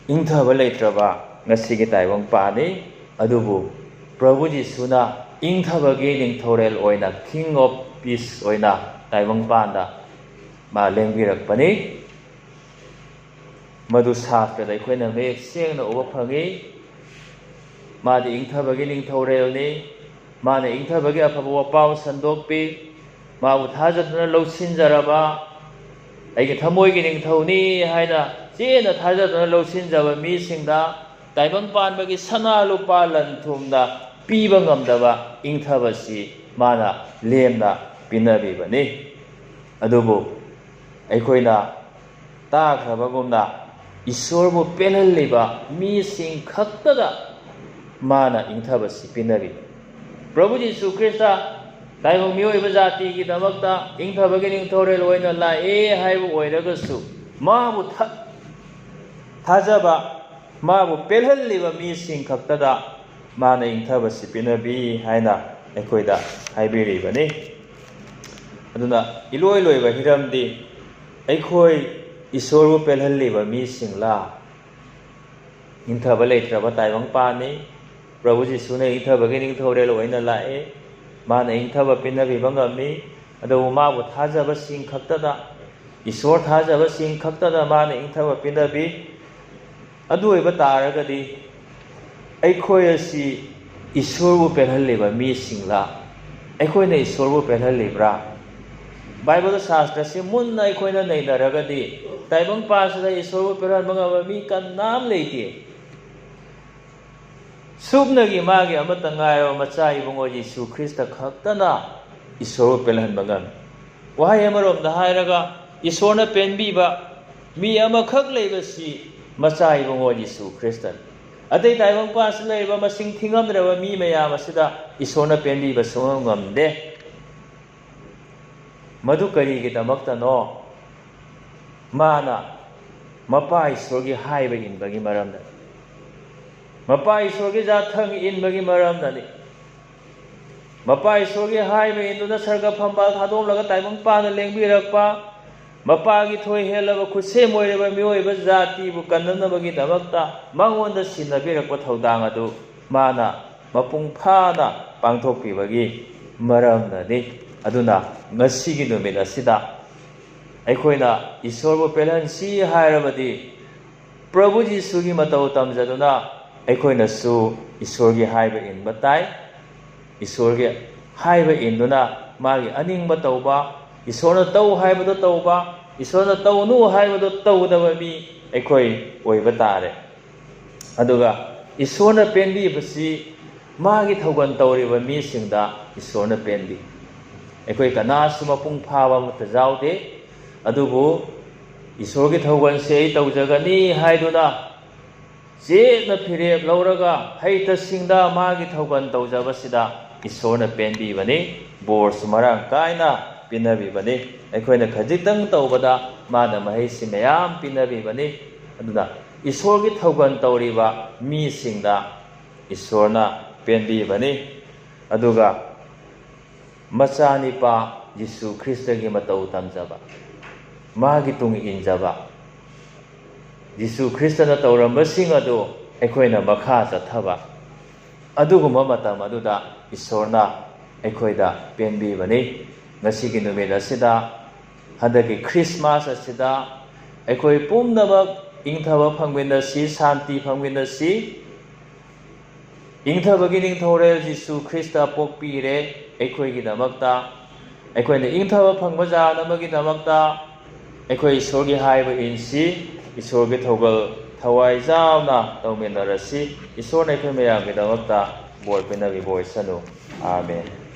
ꯏꯪꯊꯕ ꯂꯩꯇ꯭ꯔꯕ ꯉꯁꯤꯒꯤ ꯇꯥꯏꯕꯪꯄꯥꯟꯅꯤ꯫ ꯑꯗꯨꯕꯨ ꯄ꯭ꯔꯚꯨ ꯖꯤꯁꯨꯅ ꯏꯪꯊꯕꯒꯤ ꯅꯤꯡꯊꯧꯔꯦꯜ ꯑꯣꯏꯅ, King of Peace ꯑꯣꯏꯅ ꯇꯥꯏꯕꯪꯄꯥꯟꯗ ꯃꯥ ꯂꯦꯡꯕꯤꯔꯛꯄꯅꯤ꯫ ꯃꯗꯨ ꯁꯥꯁꯇ꯭ꯔꯗ ꯑꯩꯈꯣꯏꯅ ꯃꯌꯦꯛ ꯁꯦꯡꯅ ꯎꯕ ꯐꯪꯏ꯫ ꯃꯥꯗꯤ ꯏꯪꯊꯕꯒꯤ ꯅꯤꯡꯊꯧꯔꯦꯜꯅꯤ꯫ ꯃꯥꯅ ꯏꯪꯊꯕꯒꯤ ꯑꯐꯕ ꯋꯥꯄꯥꯎ ꯁꯟꯗꯣꯛꯄꯤ꯫ ꯃꯥꯕꯨ ꯊꯥꯖꯗꯨꯅ ꯂꯧꯁꯤꯟꯖꯔꯕ, "ꯑꯩꯒꯤ ꯊꯃꯣꯏꯒꯤ ꯅꯤꯡꯊꯧꯅꯤ" ꯍꯥꯏꯅ ꯆꯦꯠꯅ ꯊꯥꯖꯗꯨꯅ ꯂꯧꯁꯤꯟꯖꯕ ꯃꯤꯁꯤꯡꯗ ꯇꯥꯏꯕꯪ ꯄꯥꯟꯕꯒꯤ ꯁꯅꯥ ꯂꯨꯄꯥ ꯂꯟ ꯊꯨꯝꯅ ꯄꯤꯕ ꯉꯝꯗꯕ ꯏꯪꯊꯕꯁꯤ ꯃꯥꯅ ꯂꯦꯝꯅ ꯄꯤꯅꯕꯤꯕꯅꯤ꯫ ꯑꯗꯨꯕꯨ ꯑꯩꯈꯣꯏꯅ ꯇꯥꯈ꯭ꯔꯕꯒꯨꯝꯅ, ꯏꯁꯣꯔꯕꯨ ꯄꯦꯜꯍꯜꯂꯤꯕ ꯃꯤꯁꯤꯡ ꯈꯛꯇꯗ ꯃꯥꯅ ꯏꯪꯊꯕꯁꯤ ꯄꯤꯅꯔꯤ꯫ ꯄ꯭ꯔꯚꯨ ꯖꯤꯁꯨ ꯈ꯭ꯔꯤꯁꯇ ꯇꯥꯏꯕꯪ ꯃꯤꯑꯣꯏꯕ ꯖꯥꯇꯤꯒꯤꯗꯃꯛꯇ ꯏꯪꯊꯕꯒꯤ ꯅꯤꯡꯊꯧꯔꯦꯜ ꯑꯣꯏꯅ ꯂꯥꯛꯑꯦ ꯍꯥꯏꯕ ꯑꯣꯏꯔꯒꯁꯨ, ꯃꯥꯕꯨ ꯊ-, ꯊꯥꯖꯕ, ꯃꯥꯕꯨ ꯄꯦꯜꯍꯜꯂꯤꯕ ꯃꯤꯁꯤꯡ ꯈꯛꯇꯗ ꯃꯥꯅ ꯏꯪꯊꯕꯁꯤ ꯄꯤꯅꯕꯤ ꯍꯥꯏꯅ ꯑꯩꯈꯣꯏꯗ ꯍꯥꯏꯕꯤꯔꯤꯕꯅꯤ꯫ ꯑꯗꯨꯅ ꯏꯂꯣꯏ ꯂꯣꯏꯕ ꯍꯤꯔꯝꯗꯤ ꯑꯩꯈꯣꯏ ꯏꯁꯣꯔꯕꯨ ꯄꯦꯜꯍꯜꯂꯤꯕ ꯃꯤꯁꯤꯡꯂ? ꯏꯪꯊꯕ ꯂꯩꯇ꯭ꯔꯕ ꯇꯥꯏꯕꯪ ꯄꯥꯟꯅꯤ꯫ ꯄ꯭ꯔꯚꯨ ꯖꯤꯁꯨꯅ ꯏꯪꯊꯕꯒꯤ ꯅꯤꯡꯊꯧꯔꯦꯜ ꯑꯣꯏꯅ ꯂꯥꯛꯑꯦ꯫ ꯃꯥꯅ ꯏꯪꯊꯕ ꯄꯤꯅꯕꯤꯕ ꯉꯝꯃꯤ꯫ ꯑꯗꯨꯕꯨ ꯃꯥꯕꯨ ꯊꯥꯖꯕꯁꯤꯡ ꯈꯛꯇꯗ, ꯏꯁꯣꯔ ꯊꯥꯖꯕꯁꯤꯡ ꯈꯛꯇꯗ ꯃꯥꯅ ꯏꯪꯊꯕ ꯄꯤꯅꯕꯤ꯫ ꯑꯗꯨ ꯑꯣꯏꯕ ꯇꯥꯔꯒꯗꯤ ꯑꯩꯈꯣꯏ ꯑꯁꯤ ꯏꯁꯣꯔꯕꯨ ꯄꯦꯜꯍꯜꯂꯤꯕ ꯃꯤꯁꯤꯡꯂ? ꯑꯩꯈꯣꯏꯅ ꯏꯁꯣꯔꯕꯨ ꯄꯦꯜꯍꯜꯂꯤꯕ꯭ꯔꯥ? ꯕꯥꯏꯕꯜ ꯁꯥꯁꯇ꯭ꯔꯁꯤ ꯃꯨꯟꯅ ꯑꯩꯈꯣꯏꯅ ꯅꯩꯅꯔꯒꯗꯤ, ꯇꯥꯏꯕꯪ ꯄꯥꯟꯁꯤꯗ ꯏꯁꯣꯔꯕꯨ ꯄꯦꯜꯍꯟꯕ ꯉꯝꯕ ꯃꯤ ꯀꯅꯥꯝ ꯂꯩꯇꯦ꯫ ꯁꯨꯞꯅꯒꯤ ꯃꯥꯒꯤ ꯑꯃꯠꯇ ꯉꯥꯏꯔꯕ ꯃꯆꯥ ꯏꯕꯨꯡꯉꯣ ꯖꯤꯁꯨ ꯈ꯭ꯔꯤꯁꯇ ꯈꯛꯇꯅ ꯏꯁꯣꯔꯕꯨ ꯄꯦꯜꯍꯟꯕ ꯉꯝꯃꯤ꯫ ꯋꯥꯍꯩ ꯑꯃꯔꯣꯝꯗ ꯍꯥꯏꯔꯒ, ꯏꯁꯣꯔꯅ ꯄꯦꯟꯕꯤꯕ, ꯃꯤ ꯑꯃꯈꯛ ꯂꯩꯕꯁꯤ ꯃꯆꯥ ꯏꯕꯨꯡꯉꯣ ꯖꯤꯁꯨ ꯈ꯭ꯔꯤꯁꯇꯅꯤ꯫ ꯑꯇꯩ ꯇꯥꯏꯕꯪꯄꯥꯟꯁꯤꯗ ꯂꯩꯔꯤꯕ ꯃꯁꯤꯡ ꯊꯤꯉꯝꯗ꯭ꯔꯕ ꯃꯤ ꯃꯌꯥꯝ ꯑꯁꯤꯗ ꯏꯁꯣꯔꯅ ꯄꯦꯟꯕꯤꯕ ꯁꯨꯡꯉꯝ ꯉꯝꯗꯦ꯫ ꯃꯗꯨ ꯀꯔꯤꯒꯤꯗꯃꯛꯇꯅꯣ? ꯃꯥꯅ ꯃꯄꯥ ꯏꯁꯣꯔꯒꯤ ꯍꯥꯏꯕ ꯏꯟꯕꯒꯤ ꯃꯔꯝꯗꯅꯤ꯫ ꯃꯄꯥ ꯏꯁꯣꯔꯒꯤ ꯌꯥꯊꯪ ꯏꯟꯕꯒꯤ ꯃꯔꯝꯗꯅꯤ꯫ ꯃꯄꯥ ꯏꯁꯣꯔꯒꯤ ꯍꯥꯏꯕ ꯏꯟꯗꯨꯅ ꯁꯔꯒ ꯐꯝꯕꯥꯜ ꯊꯥꯗꯣꯛꯂꯒ ꯇꯥꯏꯕꯪꯄꯥꯟꯗ ꯂꯦꯡꯕꯤꯔꯛꯄ, ꯃꯄꯥꯒꯤ ꯊꯣꯏ ꯍꯦꯜꯂꯕ ꯈꯨꯠꯁꯦꯝ ꯑꯣꯏꯔꯕ ꯃꯤꯑꯣꯏꯕ ꯖꯥꯇꯤꯕꯨ ꯀꯟꯅꯅꯕꯒꯤꯗꯃꯛꯇ ꯃꯉꯣꯟꯗ ꯁꯤꯟꯅꯕꯤꯔꯛꯄ ꯊꯧꯗꯥꯡ ꯑꯗꯨ ꯃꯥꯅ ꯃꯄꯨꯡ ꯐꯥꯅ ꯄꯥꯡꯊꯣꯛꯄꯤꯕꯒꯤ ꯃꯔꯝꯅꯅꯤ꯫ ꯑꯗꯨꯅ ꯉꯁꯤꯒꯤ ꯅꯨꯃꯤꯠ ꯑꯁꯤꯗ ꯑꯩꯈꯣꯏꯅ ꯏꯁꯣꯔꯕꯨ ꯄꯦꯜꯍꯟꯁꯤ ꯍꯥꯏꯔꯕꯗꯤ, ꯄ꯭ꯔꯚꯨ ꯖꯤꯁꯨꯒꯤ ꯃꯇꯧ ꯇꯝꯖꯗꯨꯅ ꯑꯩꯈꯣꯏꯅꯁꯨ ꯏꯁꯣꯔꯒꯤ ꯍꯥꯏꯕ ꯏꯟꯕ ꯇꯥꯏ꯫ ꯏꯁꯣꯔꯒꯤ ꯍꯥꯏꯕ ꯏꯟꯗꯨꯅ ꯃꯥꯒꯤ ꯑꯅꯤꯡꯕ ꯇꯧꯕ, ꯏꯁꯣꯔꯅ ꯇꯧ ꯍꯥꯏꯕꯗꯣ ꯇꯧꯕ, ꯏꯁꯣꯔꯅ ꯇꯧꯅꯨ ꯍꯥꯏꯕꯗꯣ ꯇꯧꯗꯕ ꯃꯤ ꯑꯩꯈꯣꯏ ꯑꯣꯏꯕ ꯇꯥꯔꯦ꯫ ꯑꯗꯨꯒ ꯏꯁꯣꯔꯅ ꯄꯦꯟꯕꯤꯕꯁꯤ ꯃꯥꯒꯤ ꯊꯧꯒꯜ ꯇꯧꯔꯤꯕ ꯃꯤꯁꯤꯡꯗ ꯏꯁꯣꯔꯅ ꯄꯦꯟꯕꯤ꯫ ꯑꯩꯈꯣꯏ ꯀꯅꯥꯁꯨ ꯃꯄꯨꯡ ꯐꯥꯕ ꯑꯃꯠꯇ ꯌꯥꯎꯗꯦ꯫ ꯑꯗꯨꯕꯨ ꯏꯁꯣꯔꯒꯤ ꯊꯧꯒꯜꯁꯦ ꯑꯩ ꯇꯧꯖꯒꯅꯤ ꯍꯥꯏꯗꯨꯅ ꯆꯦꯠꯅ ꯐꯤꯔꯦꯞ ꯂꯧꯔꯒ ꯍꯩꯇ ꯁꯤꯡꯗ ꯃꯥꯒꯤ ꯊꯧꯒꯜ ꯇꯧꯖꯕꯁꯤꯗ ꯏꯁꯣꯔꯅ ꯄꯦꯟꯕꯤꯕꯅꯤ, ꯕꯣꯔꯁꯨ ꯃꯔꯥꯡ ꯀꯥꯏꯅ ꯄꯤꯅꯕꯤꯕꯅꯤ꯫ ꯑꯩꯈꯣꯏꯅ ꯈꯖꯤꯛꯇꯪ ꯇꯧꯕꯗ ꯃꯥꯅ ꯃꯍꯩꯁꯤ ꯃꯌꯥꯝ ꯄꯤꯅꯕꯤꯕꯅꯤ꯫ ꯑꯗꯨꯅ ꯏꯁꯣꯔꯒꯤ ꯊꯧꯒꯜ ꯇꯧꯔꯤꯕ ꯃꯤꯁꯤꯡꯗ ꯏꯁꯣꯔꯅ ꯄꯦꯟꯕꯤꯕꯅꯤ꯫ ꯑꯗꯨꯒ ꯃꯆꯥꯅꯤꯄꯥ ꯖꯤꯁꯨ ꯈ꯭ꯔꯤꯁꯇꯒꯤ ꯃꯇꯧ ꯇꯝꯖꯕ, ꯃꯥꯒꯤ ꯇꯨꯡ ꯏꯟꯖꯕ, ꯖꯤꯁꯨ ꯈ꯭ꯔꯤꯁꯇꯅ ꯇꯧꯔꯝꯕꯁꯤꯡ ꯑꯗꯨ ꯑꯩꯈꯣꯏꯅ ꯃꯈꯥ ꯆꯠꯊꯕ, ꯑꯗꯨꯒꯨꯝꯕ ꯃꯇꯝ ꯑꯗꯨꯗ ꯏꯁꯣꯔꯅ ꯑꯩꯈꯣꯏꯗ ꯄꯦꯟꯕꯤꯕꯅꯤ꯫ ꯉꯁꯤꯒꯤ ꯅꯨꯃꯤꯠ ꯑꯁꯤꯗ, ꯍꯟꯗꯛꯀꯤ ꯈ꯭ꯔꯤꯁꯃꯥꯁ ꯑꯁꯤꯗ ꯑꯩꯈꯣꯏ ꯄꯨꯝꯅꯃꯛ ꯏꯪꯊꯕ ꯐꯪꯃꯤꯟꯅꯁꯤ, ꯁꯥꯟꯇꯤ ꯐꯪꯃꯤꯟꯅꯁꯤ꯫ ꯏꯪꯊꯕꯒꯤ ꯅꯤꯡꯊꯧꯔꯦꯜ ꯖꯤꯁꯨ ꯈ꯭ꯔꯤꯁꯇ ꯄꯣꯛꯄꯤꯔꯦ ꯑꯩꯈꯣꯏꯒꯤꯗꯃꯛꯇ꯫ ꯑꯩꯈꯣꯏꯅ ꯏꯪꯊꯕ ꯐꯪꯕ ꯌꯥꯅꯕꯒꯤꯗꯃꯛꯇ ꯑꯩꯈꯣꯏ ꯏꯁꯣꯔꯒꯤ ꯍꯥꯏꯕ ꯏꯟꯁꯤ, ꯏꯁꯣꯔꯒꯤ ꯊꯧꯒꯜ ꯊꯋꯥꯏ ꯌꯥꯎꯅ ꯇꯧꯃꯤꯟꯅꯔꯁꯤ꯫ ꯏꯁꯣꯔꯅ ꯑꯩꯈꯣꯏ ꯃꯌꯥꯝꯒꯤꯗꯃꯛꯇ ꯕꯣꯔ ꯄꯤꯅꯕꯤꯕ ꯑꯣꯏꯁꯅꯨ꯫ ꯑꯥꯃꯦꯟ꯫